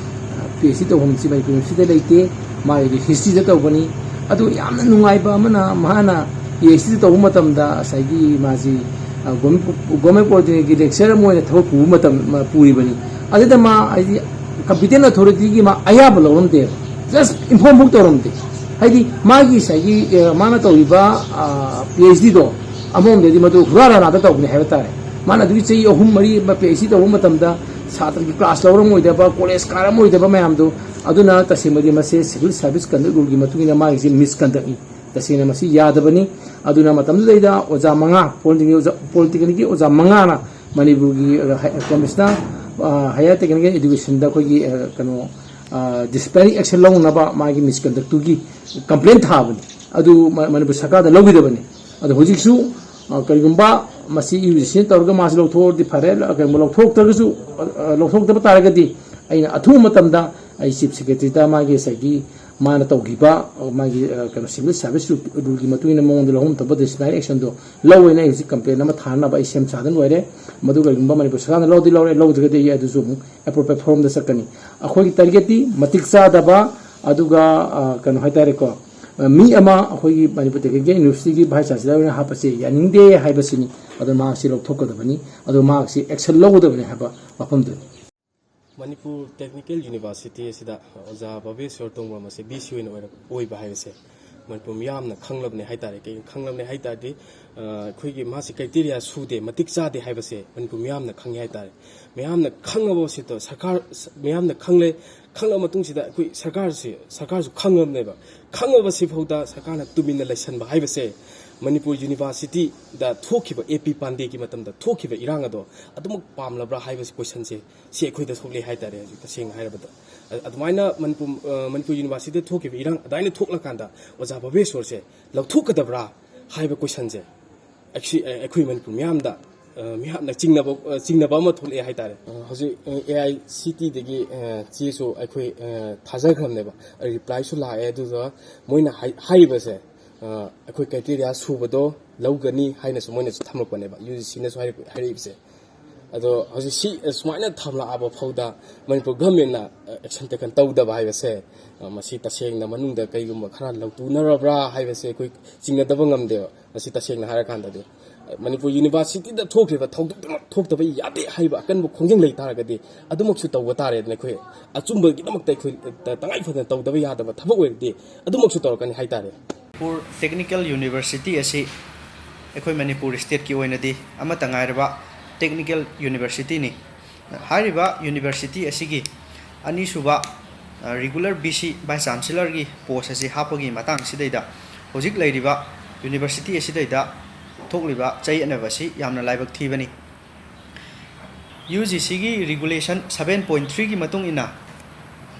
ꯑ, ꯄꯤ ꯑꯩꯆ ꯗꯤ ꯇꯧꯐꯝꯁꯤ ꯃꯅꯤꯄꯨꯔ ꯌꯨꯅꯤꯚꯔꯁꯤꯇꯤꯗ ꯂꯩꯇꯦ꯫ ꯃꯥꯒꯤꯗꯤ ꯍꯤꯁꯇ꯭ꯔꯤꯗ ꯇꯧꯕꯅꯤ꯫ ꯑꯗꯨ ꯌꯥꯝꯅ ꯅꯨꯡꯉꯥꯏꯕ ꯑꯃꯅ, ꯃꯥꯅ ꯄꯤ ꯑꯩꯆ ꯗꯤ ꯇꯧꯕ ꯃꯇꯝꯗ ꯉꯁꯥꯏꯒꯤ ꯃꯥꯁꯤ, ꯑ, ꯒꯣꯔꯃꯦꯟ, ꯒꯣꯔꯃꯦꯟ ꯄꯣꯂꯤꯇꯦꯛꯅꯤꯛꯀꯤ ꯂꯦꯛꯆꯔ ꯑꯃ ꯑꯣꯏꯅ ꯊꯕꯛ ꯄꯨꯕ ꯃꯇꯝ, ꯑ, ꯄꯨꯔꯤꯕꯅꯤ꯫ ꯑꯗꯨꯗ ꯃꯥ ꯍꯥꯏꯗꯤ ꯀꯝꯄꯤꯇꯦꯟ ꯑꯊꯣꯔꯤꯇꯤꯒꯤ ꯃꯥ ꯑꯌꯥꯕ ꯂꯧꯔꯝꯗꯦ꯫ ꯖꯁ ꯏꯟꯐꯣꯔꯝ ꯐꯥꯎ ꯇꯧꯔꯝꯗꯦ꯫ ꯍꯥꯏꯗꯤ ꯃꯥꯒꯤ ꯉꯁꯥꯏꯒꯤ, ꯑ, ꯃꯥꯅ ꯇꯧꯔꯤꯕ, ꯑ, ꯄꯤ ꯑꯩꯆ ꯗꯤꯗꯣ ꯑꯃꯔꯣꯝꯗꯗꯤ ꯃꯗꯨ ꯍꯨꯔꯥ ꯔꯥꯅꯥꯗ ꯇꯧꯕꯅꯤ ꯍꯥꯏꯕ ꯇꯥꯔꯦ꯫ ꯃꯥꯅ ꯑꯗꯨꯒꯤ ꯆꯍꯤ ꯑꯍꯨꯝ ꯃꯔꯤ ꯑꯃ ꯄꯤ ꯑꯩꯆ ꯗꯤ ꯇꯧꯕ ꯃꯇꯝꯗ ꯁꯥꯇ꯭ꯔꯒꯤ ꯀ꯭ꯂꯥꯁ ꯂꯧꯔꯝꯃꯣꯏꯗꯕ, ꯀꯣꯂꯦꯖ ꯀꯥꯔꯝꯃꯣꯏꯗꯕ ꯃꯌꯥꯝꯗꯣ, ꯑꯗꯨꯅ ꯇꯁꯦꯡꯕꯗꯤ ꯃꯁꯦ ꯁꯤꯚꯤꯜ ꯁꯥꯔꯚꯤꯁ ꯀꯟꯗꯛ ꯔꯨꯜꯒꯤ ꯃꯇꯨꯡ ꯏꯟꯅ ꯃꯥꯒꯤꯁꯦ ꯃꯤꯁꯀꯟꯗꯛꯅꯤ꯫ ꯇꯁꯦꯡꯅ ꯃꯁꯤ ꯌꯥꯗꯕꯅꯤ꯫ ꯑꯗꯨꯅ ꯃꯇꯝꯗꯨꯗꯩꯗ ꯑꯣꯖꯥ ꯃꯉꯥ, ꯄꯣꯂꯤꯇꯦꯛꯅꯤꯛ ꯑꯣꯖꯥ, ꯄꯣꯂꯤꯇꯦꯛꯅꯤꯛꯀꯤ ꯑꯣꯖꯥ ꯃꯉꯥꯅ ꯃꯅꯤꯄꯨꯔꯒꯤ, ꯑ, ꯍꯥꯏ-, ꯀꯃꯤꯁꯅꯔ, ꯑ, ꯍꯥꯌꯔ ꯇꯦꯛꯅꯤꯀꯦꯜ ꯑꯦꯗꯨꯀꯦꯁꯟꯗ ꯑꯩꯈꯣꯏꯒꯤ, ꯑ, ꯀꯩꯅꯣ, ꯑ, ꯗꯤꯁꯤꯄ꯭ꯂꯤꯅꯔꯤ ꯑꯦꯛꯁꯟ ꯂꯧꯅꯅꯕ ꯃꯥꯒꯤ ꯃꯤꯁꯀꯟꯗꯛꯇꯨꯒꯤ ꯀꯝꯄ꯭ꯂꯦꯟ ꯊꯥꯕꯅꯤ꯫ ꯑꯗꯨ ꯃ-, ꯃꯅꯤꯄꯨꯔ ꯁꯔꯀꯥꯔꯗ ꯂꯧꯈꯤꯗꯕꯅꯤ꯫ ꯑꯗꯣ ꯍꯧꯖꯤꯛꯁꯨ, ꯑ, ꯀꯔꯤꯒꯨꯝꯕ ꯃꯁꯤ ꯌꯨ ꯖꯤ ꯁꯤꯅ ꯇꯧꯔꯒ ꯃꯥꯁꯤ ꯂꯧꯊꯣꯛꯑꯗꯤ ꯐꯔꯦ, ꯀꯩꯒꯨꯝꯕ ꯂꯧꯊꯣꯛꯇ꯭ꯔꯒꯁꯨ, ꯑ, ꯂꯧꯊꯣꯛꯇꯕ ꯇꯥꯔꯒꯗꯤ ꯑꯩꯅ ꯑꯊꯨꯕ ꯃꯇꯝꯗ ꯑꯩ ꯆꯤꯐ ꯁꯦꯀ꯭ꯔꯦꯇꯔꯤꯗ ꯃꯥꯒꯤ ꯉꯁꯥꯏꯒꯤ ꯃꯥꯅ ꯇꯧꯈꯤꯕ, ꯑ, ꯃꯥꯒꯤ, ꯑ, ꯀꯩꯅꯣ, ꯁꯤꯚꯤꯜ ꯁꯥꯔꯚꯤꯁ ꯔꯨꯜꯒꯤ ꯃꯇꯨꯡ ꯏꯟꯅ ꯃꯉꯣꯟꯗ ꯂꯧꯐꯝ ꯊꯣꯛꯄ ꯗꯤꯁꯤꯄ꯭ꯂꯤꯅꯔꯤ ꯑꯦꯛꯁꯟꯗꯣ ꯂꯧꯋꯦꯅ ꯑꯩ ꯍꯧꯖꯤꯛ ꯀꯝꯄ꯭ꯂꯦꯟ ꯑꯃ ꯊꯥꯅꯕ ꯑꯩ ꯁꯦꯝ ꯁꯥꯗꯨꯅ ꯂꯣꯏꯔꯦ꯫ ꯃꯗꯨ ꯀꯔꯤꯒꯨꯝꯕ ꯃꯅꯤꯄꯨꯔ ꯁꯔꯀꯥꯔꯅ ꯂꯧꯗꯤ ꯂꯧꯔꯦ, ꯂꯧꯗ꯭ꯔꯒꯗꯤ ꯑꯩ ꯑꯗꯨꯁꯨ ꯑꯃꯨꯛ ꯑꯦꯄ꯭ꯔꯣꯄ꯭ꯔꯤꯌꯦꯠ ꯐꯣꯔꯝꯗ ꯆꯠꯀꯅꯤ꯫ ꯑꯩꯈꯣꯏꯒꯤ ꯇꯥꯔꯒꯦꯠꯇꯤ ꯃꯇꯤꯛ ꯆꯥꯗꯕ, ꯑꯗꯨꯒ, ꯑ, ꯀꯩꯅꯣ ꯍꯥꯏꯇꯥꯔꯦꯀꯣ, ꯑ, ꯃꯤ ꯑꯃ ꯑꯩꯈꯣꯏꯒꯤ ꯃꯅꯤꯄꯨꯔ ꯇꯦꯛꯅꯤꯀꯦꯜ ꯌꯨꯅꯤꯚꯔꯁꯤꯇꯤꯒꯤ ꯚꯥꯏꯁ ꯆꯥꯟꯁꯦꯂꯔ ꯑꯣꯏꯅ ꯍꯥꯞꯄꯁꯦ ꯌꯥꯅꯤꯡꯗꯦ ꯍꯥꯏꯕꯁꯤꯅꯤ꯫ ꯑꯗꯨ ꯃꯍꯥꯛꯁꯤ ꯂꯧꯊꯣꯛꯀꯗꯕꯅꯤ, ꯑꯗꯨ ꯃꯍꯥꯛꯁꯤ ꯑꯦꯛꯁꯟ ꯂꯧꯒꯗꯕꯅꯤ ꯍꯥꯏꯕ ꯋꯥꯐꯝꯗꯨꯅꯤ꯫ ꯃꯅꯤꯄꯨꯔ ꯇꯦꯛꯅꯤꯀꯦꯜ ꯌꯨꯅꯤꯚꯔꯁꯤꯇꯤ ꯑꯁꯤꯗ ꯑꯣꯖꯥ ꯚꯕꯦꯁ꯭ꯋꯔ ꯇꯣꯡꯕ꯭ꯔꯝ ꯑꯁꯦ ꯕꯤ ꯁꯤ ꯑꯣꯏꯅ ꯑꯣꯏꯔꯛ-, ꯑꯣꯏꯕ ꯍꯥꯏꯕꯁꯦ ꯃꯅꯤꯄꯨꯔ ꯃꯤꯌꯥꯝꯅ ꯈꯪꯂꯕꯅꯤ ꯍꯥꯏꯇꯥꯔꯦ꯫ ꯀꯩꯒꯤꯅꯣ ꯈꯪꯂꯕꯅꯤ ꯍꯥꯏ ꯇꯥꯔꯗꯤ, ꯑ, ꯑꯩꯈꯣꯏꯒꯤ ꯃꯥꯁꯤ ꯀ꯭ꯔꯥꯏꯇꯦꯔꯤꯌꯥ ꯁꯨꯗꯦ, ꯃꯇꯤꯛ ꯆꯥꯗꯦ ꯍꯥꯏꯕꯁꯦ ꯃꯅꯤꯄꯨꯔ ꯃꯤꯌꯥꯝꯅ ꯈꯪꯉꯤ ꯍꯥꯏꯇꯥꯔꯦ꯫ ꯃꯤꯌꯥꯝꯅ ꯈꯪꯉꯕꯁꯤꯗ ꯁꯔꯀꯥꯔ, ꯃꯤꯌꯥꯝꯅ ꯈꯪꯂꯦ, ꯈꯪꯂꯕ ꯃꯇꯨꯡꯁꯤꯗ ꯑꯩꯈꯣꯏ ꯁꯔꯀꯥꯔꯁꯤ, ꯁꯔꯀꯥꯔꯁꯨ ꯈꯪꯂꯕꯅꯦꯕ꯫ ꯈꯪꯂꯕꯁꯤꯐꯥꯎꯗ ꯁꯔꯀꯥꯔꯅ ꯇꯨꯃꯤꯟꯅ ꯂꯩꯁꯟꯕ ꯍꯥꯏꯕꯁꯦ ꯃꯅꯤꯄꯨꯔ ꯌꯨꯅꯤꯚꯔꯁꯤꯇꯤꯗ ꯊꯣꯛꯈꯤꯕ, ꯑꯦ ꯄꯤ ꯄꯥꯟꯗꯦꯒꯤ ꯃꯇꯝꯗ ꯊꯣꯛꯈꯤꯕ ꯏꯔꯥꯡ ꯑꯗꯣ ꯑꯗꯨꯃꯛ ꯄꯥꯝꯂꯕ꯭ꯔꯥ ꯍꯥꯏꯕꯁꯤ ꯀꯣꯏꯁꯟꯁꯦ ꯁꯤ ꯑꯩꯈꯣꯏꯗ ꯊꯣꯛꯂꯦ ꯍꯥꯏꯇꯥꯔꯦ ꯍꯧꯖꯤꯛ ꯇꯁꯦꯡꯅ ꯍꯥꯏꯔꯕꯗ꯫ ꯑ-, ꯑꯗꯨꯃꯥꯏꯅ ꯃꯅꯤꯄꯨꯔ, ꯑ, ꯃꯅꯤꯄꯨꯔ ꯌꯨꯅꯤꯚꯔꯁꯤꯇꯤꯗ ꯊꯣꯛꯈꯤꯕ ꯏꯔꯥꯡ ꯑꯗꯨꯃꯥꯏꯅ ꯊꯣꯛꯂꯀꯥꯟꯗ ꯑꯣꯖꯥ ꯚꯕꯦꯁ꯭ꯋꯔꯁꯦ ꯂꯧꯊꯣꯛꯀꯗꯕ꯭ꯔꯥ ꯍꯥꯏꯕ ꯀꯣꯏꯁꯟꯁꯦ ꯑꯩꯈꯣꯏ ꯃꯅꯤꯄꯨꯔ ꯃꯤꯌꯥꯝꯗ ꯃꯤꯌꯥꯝꯅ ꯆꯤꯡꯅꯕ ꯆꯤꯡꯅꯕ ꯑꯃ ꯊꯣꯛꯂꯛꯑꯦ ꯍꯥꯏꯇꯥꯔꯦ꯫ ꯍꯧꯖꯤꯛ ꯑꯦ ꯑꯥꯏ ꯁꯤ ꯇꯤꯗꯒꯤ ꯆꯦꯁꯨ ꯑꯩꯈꯣꯏ ꯊꯥꯖꯈ꯭ꯔꯕꯅꯦꯕ, ꯔꯤꯄ꯭ꯂꯥꯏꯁꯨ ꯂꯥꯛꯑꯦ꯫ ꯑꯗꯨꯒ ꯃꯣꯏꯅ ꯍꯥꯏꯔꯤꯕꯁꯦ ꯑꯩꯈꯣꯏ ꯀ꯭ꯔꯥꯏꯇꯦꯔꯤꯌꯥ ꯁꯨꯕꯗꯣ ꯂꯧꯒꯅꯤ ꯍꯥꯏꯅꯁꯨ ꯃꯣꯏꯅꯁꯨ ꯊꯝꯃꯛꯄꯅꯦꯕ, ꯌꯨ ꯖꯤ ꯁꯤꯅꯁꯨ ꯍꯥꯏꯔꯛꯏꯕꯁꯦ꯫ ꯑꯗꯣ ꯍꯧꯖꯤꯛ ꯁꯤ ꯁꯨꯃꯥꯏꯅ ꯊꯝꯂꯛꯑꯕ ꯐꯥꯎꯗ ꯃꯅꯤꯄꯨꯔ ꯒꯚꯔꯟꯃꯦꯟꯅ ꯑꯦꯛꯁꯟ ꯇꯦꯀꯟ ꯇꯧꯗꯕ ꯍꯥꯏꯕꯁꯦ, ꯃꯁꯤ ꯇꯁꯦꯡꯅ ꯃꯅꯨꯡꯗ ꯀꯩꯒꯨꯝꯕ ꯈꯔ ꯂꯧꯇꯨꯅꯔꯕ꯭ꯔꯥ ꯍꯥꯏꯕꯁꯦ ꯑꯩꯈꯣꯏ ꯆꯤꯡꯅꯗꯕ ꯉꯝꯗꯦꯕ꯫ ꯃꯁꯤ ꯇꯁꯦꯡꯅ ꯍꯥꯏꯔꯀꯥꯟꯗꯗꯤ ꯃꯅꯤꯄꯨꯔ ꯌꯨꯅꯤꯚꯔꯁꯤꯇꯤꯗ ꯊꯣꯛꯈ꯭ꯔꯤꯕ ꯊꯧꯗꯣꯛꯇꯨꯃꯛ ꯊꯣꯛꯇꯕ ꯌꯥꯗꯦ ꯍꯥꯏꯕ ꯑꯀꯟꯕ ꯈꯣꯡꯖꯪ ꯂꯩ ꯇꯥꯔꯒꯗꯤ ꯑꯗꯨꯃꯛꯁꯨ ꯇꯧꯕ ꯇꯥꯔꯦꯗꯅ꯫ ꯑꯩꯈꯣꯏ ꯑꯆꯨꯝꯕꯒꯤꯗꯃꯛꯇ ꯑꯩꯈꯣꯏ ꯇꯉꯥꯏ ꯐꯗꯅ ꯇꯧꯗꯕ ꯌꯥꯗꯕ ꯊꯕꯛ ꯑꯣꯏꯔꯗꯤ ꯑꯗꯨꯃꯛꯁꯨ ꯇꯧꯔꯛꯀꯅꯤ ꯍꯥꯏꯇꯥꯔꯦ꯫ ꯃꯅꯤꯄꯨꯔ ꯇꯦꯛꯅꯤꯀꯦꯜ ꯌꯨꯅꯤꯚꯔꯁꯤꯇꯤ ꯑꯁꯤ ꯑꯩꯈꯣꯏ ꯃꯅꯤꯄꯨꯔ ꯁ꯭ꯇꯦꯠꯀꯤ ꯑꯣꯏꯅꯗꯤ ꯑꯃꯠꯇ ꯉꯥꯏꯔꯕ ꯇꯦꯛꯅꯤꯀꯦꯜ ꯌꯨꯅꯤꯚꯔꯁꯤꯇꯤꯅꯤ꯫ ꯍꯥꯏꯔꯤꯕ ꯌꯨꯅꯤꯚꯔꯁꯤꯇꯤ ꯑꯁꯤꯒꯤ ꯑꯅꯤꯁꯨꯕ ꯔꯤꯒꯨꯂꯔ ꯚꯤ ꯁꯤ ꯚꯥꯏꯁ ꯆꯥꯟꯁꯦꯂꯔꯒꯤ ꯄꯣꯁ ꯑꯁꯤ ꯍꯥꯞꯄꯒꯤ ꯃꯇꯥꯡꯁꯤꯗꯩꯗ ꯍꯧꯖꯤꯛ ꯂꯩꯔꯤꯕ ꯌꯨꯅꯤꯚꯔꯁꯤꯇꯤ ꯑꯁꯤꯗꯩꯗ ꯊꯣꯛꯂꯤꯕ ꯆꯌꯦꯠꯅꯕ ꯑꯁꯤ ꯌꯥꯝꯅ ꯂꯥꯏꯕꯛ ꯊꯤꯕꯅꯤ꯫ ꯌꯨ ꯖꯤ ꯁꯤꯒꯤ ꯔꯤꯒꯨꯂꯦꯁꯟ ꯁꯚꯦꯟ ꯄꯣꯏꯟ ꯊ꯭ꯔꯤꯒꯤ ꯃꯇꯨꯡ ꯏꯟꯅ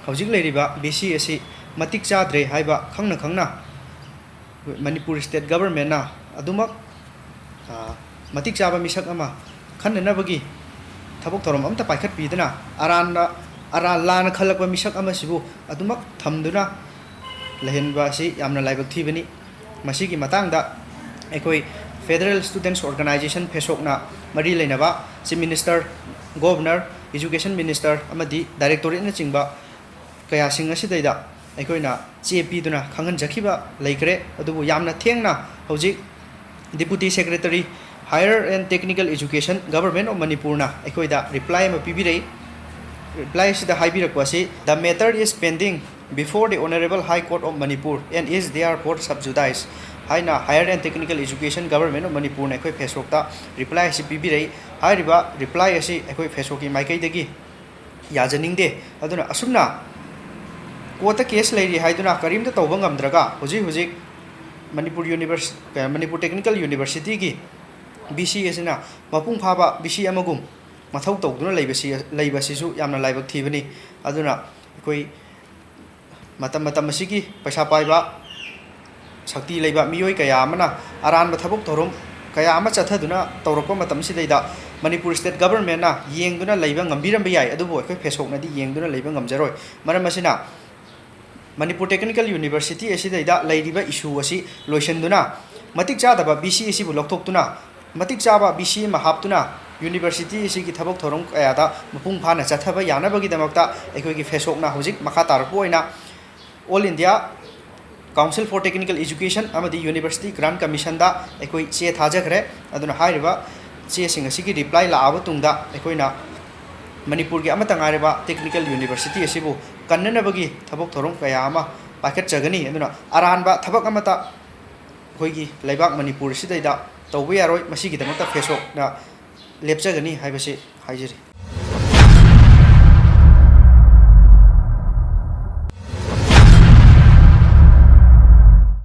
ꯍꯧꯖꯤꯛ ꯂꯩꯔꯤꯕ ꯚꯤ ꯁꯤ ꯑꯁꯤ ꯃꯇꯤꯛ ꯆꯥꯗ꯭ꯔꯦ ꯍꯥꯏꯕ ꯈꯪꯅ ꯈꯪꯅ ꯃꯅꯤꯄꯨꯔ ꯁ꯭ꯇꯦꯠ ꯒꯚꯔꯟꯃꯦꯟꯅ ꯑꯗꯨꯃꯛ ꯃꯇꯤꯛ ꯆꯥꯕ ꯃꯤꯁꯛ ꯑꯃ ꯈꯟꯅꯅꯕꯒꯤ ꯊꯕꯛ ꯊꯧꯔꯝ ꯑꯃꯠꯇ ꯄꯥꯏꯈꯠꯄꯤꯗꯅ ꯑꯔꯥꯟꯕ, ꯑꯔꯥꯟ ꯂꯥꯟꯅ ꯈꯜꯂꯛꯄ ꯃꯤꯁꯛ ꯑꯃꯁꯤꯕꯨ ꯑꯗꯨꯃꯛ ꯊꯝꯗꯨꯅ ꯂꯩꯍꯟꯕ ꯑꯁꯤ ꯌꯥꯝꯅ ꯂꯥꯏꯕꯛ ꯊꯤꯕꯅꯤ꯫ ꯃꯁꯤꯒꯤ ꯃꯇꯥꯡꯗ ꯑꯩꯈꯣꯏ Federal Students Organisation, ꯐꯦꯁꯣꯛꯅ ꯃꯔꯤ ꯂꯩꯅꯕ Chief Minister, Governor, Education Minister ꯑꯃꯗꯤ Directorateꯅꯆꯤꯡꯕ ꯀꯌꯥꯁꯤꯡ ꯑꯁꯤꯗꯩꯗ ꯑꯩꯈꯣꯏꯅ ꯆꯦ ꯄꯤꯗꯨꯅ ꯈꯪꯍꯟꯖꯈꯤꯕ ꯂꯩꯈ꯭ꯔꯦ꯫ ꯑꯗꯨꯕꯨ ꯌꯥꯝꯅ ꯊꯦꯡꯅ ꯍꯧꯖꯤꯛ Deputy Secretary, Higher and Technical Education, Government of ꯃꯅꯤꯄꯨꯔꯅ ꯑꯩꯈꯣꯏꯗ ꯔꯤꯄ꯭ꯂꯥꯏ ꯑꯃ ꯄꯤꯕꯤꯔꯛꯏ꯫ ꯔꯤꯄ꯭ꯂꯥꯏ ꯑꯁꯤꯗ ꯍꯥꯏꯕꯤꯔꯛꯄ ꯑꯁꯤ, "The matter is pending before the Honorable High Court of Manipur and is therefore sub judice" ꯍꯥꯏꯅ Higher and Technical Education, Government of ꯃꯅꯤꯄꯨꯔꯅ ꯑꯩꯈꯣꯏ ꯐꯦꯁꯣꯛꯇ reply ꯑꯁꯤ ꯄꯤꯕꯤꯔꯛꯏ꯫ ꯍꯥꯏꯔꯤꯕ ꯔꯤꯄ꯭ꯂꯥꯏ ꯑꯁꯤ ꯑꯩꯈꯣꯏ ꯐꯦꯁꯣꯛꯀꯤ ꯃꯥꯏꯀꯩꯗꯒꯤ ꯌꯥꯖꯅꯤꯡꯗꯦ꯫ ꯑꯗꯨꯅ ꯑꯁꯨꯝꯅ ꯀꯣꯔꯠꯇ ꯀꯦꯁ ꯂꯩꯔꯤ ꯍꯥꯏꯗꯨꯅ ꯀꯔꯤꯝꯇ ꯇꯧꯕ ꯉꯝꯗ꯭ꯔꯒ ꯍꯧꯖꯤꯛ ꯍꯧꯖꯤꯛ ꯃꯅꯤꯄꯨꯔ ꯌꯨꯅꯤꯚꯔꯁ-, ꯃꯅꯤꯄꯨꯔ ꯇꯦꯛꯅꯤꯀꯦꯜ ꯌꯨꯅꯤꯚꯔꯁꯤꯇꯤꯒꯤ ꯚꯤ ꯁꯤ ꯑꯁꯤꯅ ꯃꯄꯨꯡ ꯐꯥꯕ ꯚꯤ ꯁꯤ ꯑꯃꯒꯨꯝ ꯃꯊꯧ ꯇꯧꯗꯨꯅ ꯂꯩꯕꯁꯤ, ꯂꯩꯕꯁꯤꯁꯨ ꯌꯥꯝꯅ ꯂꯥꯏꯕꯛ ꯊꯤꯕꯅꯤ꯫ ꯑꯗꯨꯅ ꯑꯩꯈꯣꯏ ꯃꯇꯝ ꯃꯇꯝ ꯑꯁꯤꯒꯤ ꯄꯩꯁꯥ ꯄꯥꯏꯕ, ꯁꯛꯇꯤ ꯂꯩꯕ ꯃꯤꯑꯣꯏ ꯀꯌꯥ ꯑꯃꯅ ꯑꯔꯥꯟꯕ ꯊꯕꯛ ꯊꯧꯔꯝ ꯀꯌꯥ ꯑꯃ ꯆꯠꯊꯗꯨꯅ ꯇꯧꯔꯛꯄ ꯃꯇꯝꯁꯤꯗꯩꯗ ꯃꯅꯤꯄꯨꯔ state governmentꯅ ꯌꯦꯡꯗꯨꯅ ꯂꯩꯕ ꯉꯝꯕꯤꯔꯝꯕ ꯌꯥꯏ, ꯑꯗꯨꯕꯨ ꯑꯩꯈꯣꯏ ꯐꯦꯁꯣꯛꯅꯗꯤ ꯌꯦꯡꯗꯨꯅ ꯂꯩꯕ ꯉꯝꯖꯔꯣꯏ꯫ ꯃꯔꯝ ꯑꯁꯤꯅ, ꯃꯅꯤꯄꯨꯔ Technical University ꯑꯁꯤꯗꯩꯗ ꯂꯩꯔꯤꯕ issue ꯑꯁꯤ ꯂꯣꯏꯁꯤꯟꯗꯨꯅ, ꯃꯇꯤꯛ ꯆꯥꯗꯕ VC ꯑꯁꯤꯕꯨ ꯂꯧꯊꯣꯛꯇꯨꯅ, ꯃꯇꯤꯛ ꯆꯥꯕ VC ꯑꯃ ꯍꯥꯞꯇꯨꯅ, university ꯑꯁꯤꯒꯤ ꯊꯕꯛ ꯊꯧꯔꯝ ꯀꯌꯥꯗ ꯃꯄꯨꯡ ꯐꯥꯅ ꯆꯠꯊꯕ ꯌꯥꯅꯕꯒꯤꯗꯃꯛꯇ ꯑꯩꯈꯣꯏꯒꯤ ꯐꯦꯁꯣꯛꯅ ꯍꯧꯖꯤꯛ ꯃꯈꯥ ꯇꯥꯔꯛꯄ ꯑꯣꯏꯅ All India Council for Technical Education ꯑꯃꯗꯤ University Grant Commissionꯗ ꯑꯩꯈꯣꯏ ꯆꯦ ꯊꯥꯖꯈ꯭ꯔꯦ꯫ ꯑꯗꯨꯅ ꯍꯥꯏꯔꯤꯕ ꯆꯦꯁꯤꯡ ꯑꯁꯤꯒꯤ reply ꯂꯥꯛꯑꯕ ꯇꯨꯡꯗ ꯑꯩꯈꯣꯏꯅ ꯃꯅꯤꯄꯨꯔꯒꯤ ꯑꯃꯠꯇ ꯉꯥꯏꯔꯕ technical university ꯑꯁꯤꯕꯨ ꯀꯟꯅꯅꯕꯒꯤ ꯊꯕꯛ ꯊꯧꯔꯝ ꯀꯌꯥ ꯑꯃ ꯄꯥꯏꯈꯠꯆꯒꯅꯤ꯫ ꯑꯗꯨꯅ ꯑꯔꯥꯟꯕ ꯊꯕꯛ ꯑꯃꯠꯇ ꯑꯩꯈꯣꯏꯒꯤ ꯂꯩꯕꯥꯛ ꯃꯅꯤꯄꯨꯔ ꯑꯁꯤꯗꯩꯗ ꯇꯧꯕ ꯌꯥꯔꯣꯏ꯫ ꯃꯁꯤꯒꯤꯗꯃꯛꯇ ꯐꯦꯁꯣꯛꯅ ꯂꯦꯞꯆꯒꯅꯤ ꯍꯥꯏꯕꯁꯤ ꯍꯥꯏꯖꯔꯤ꯫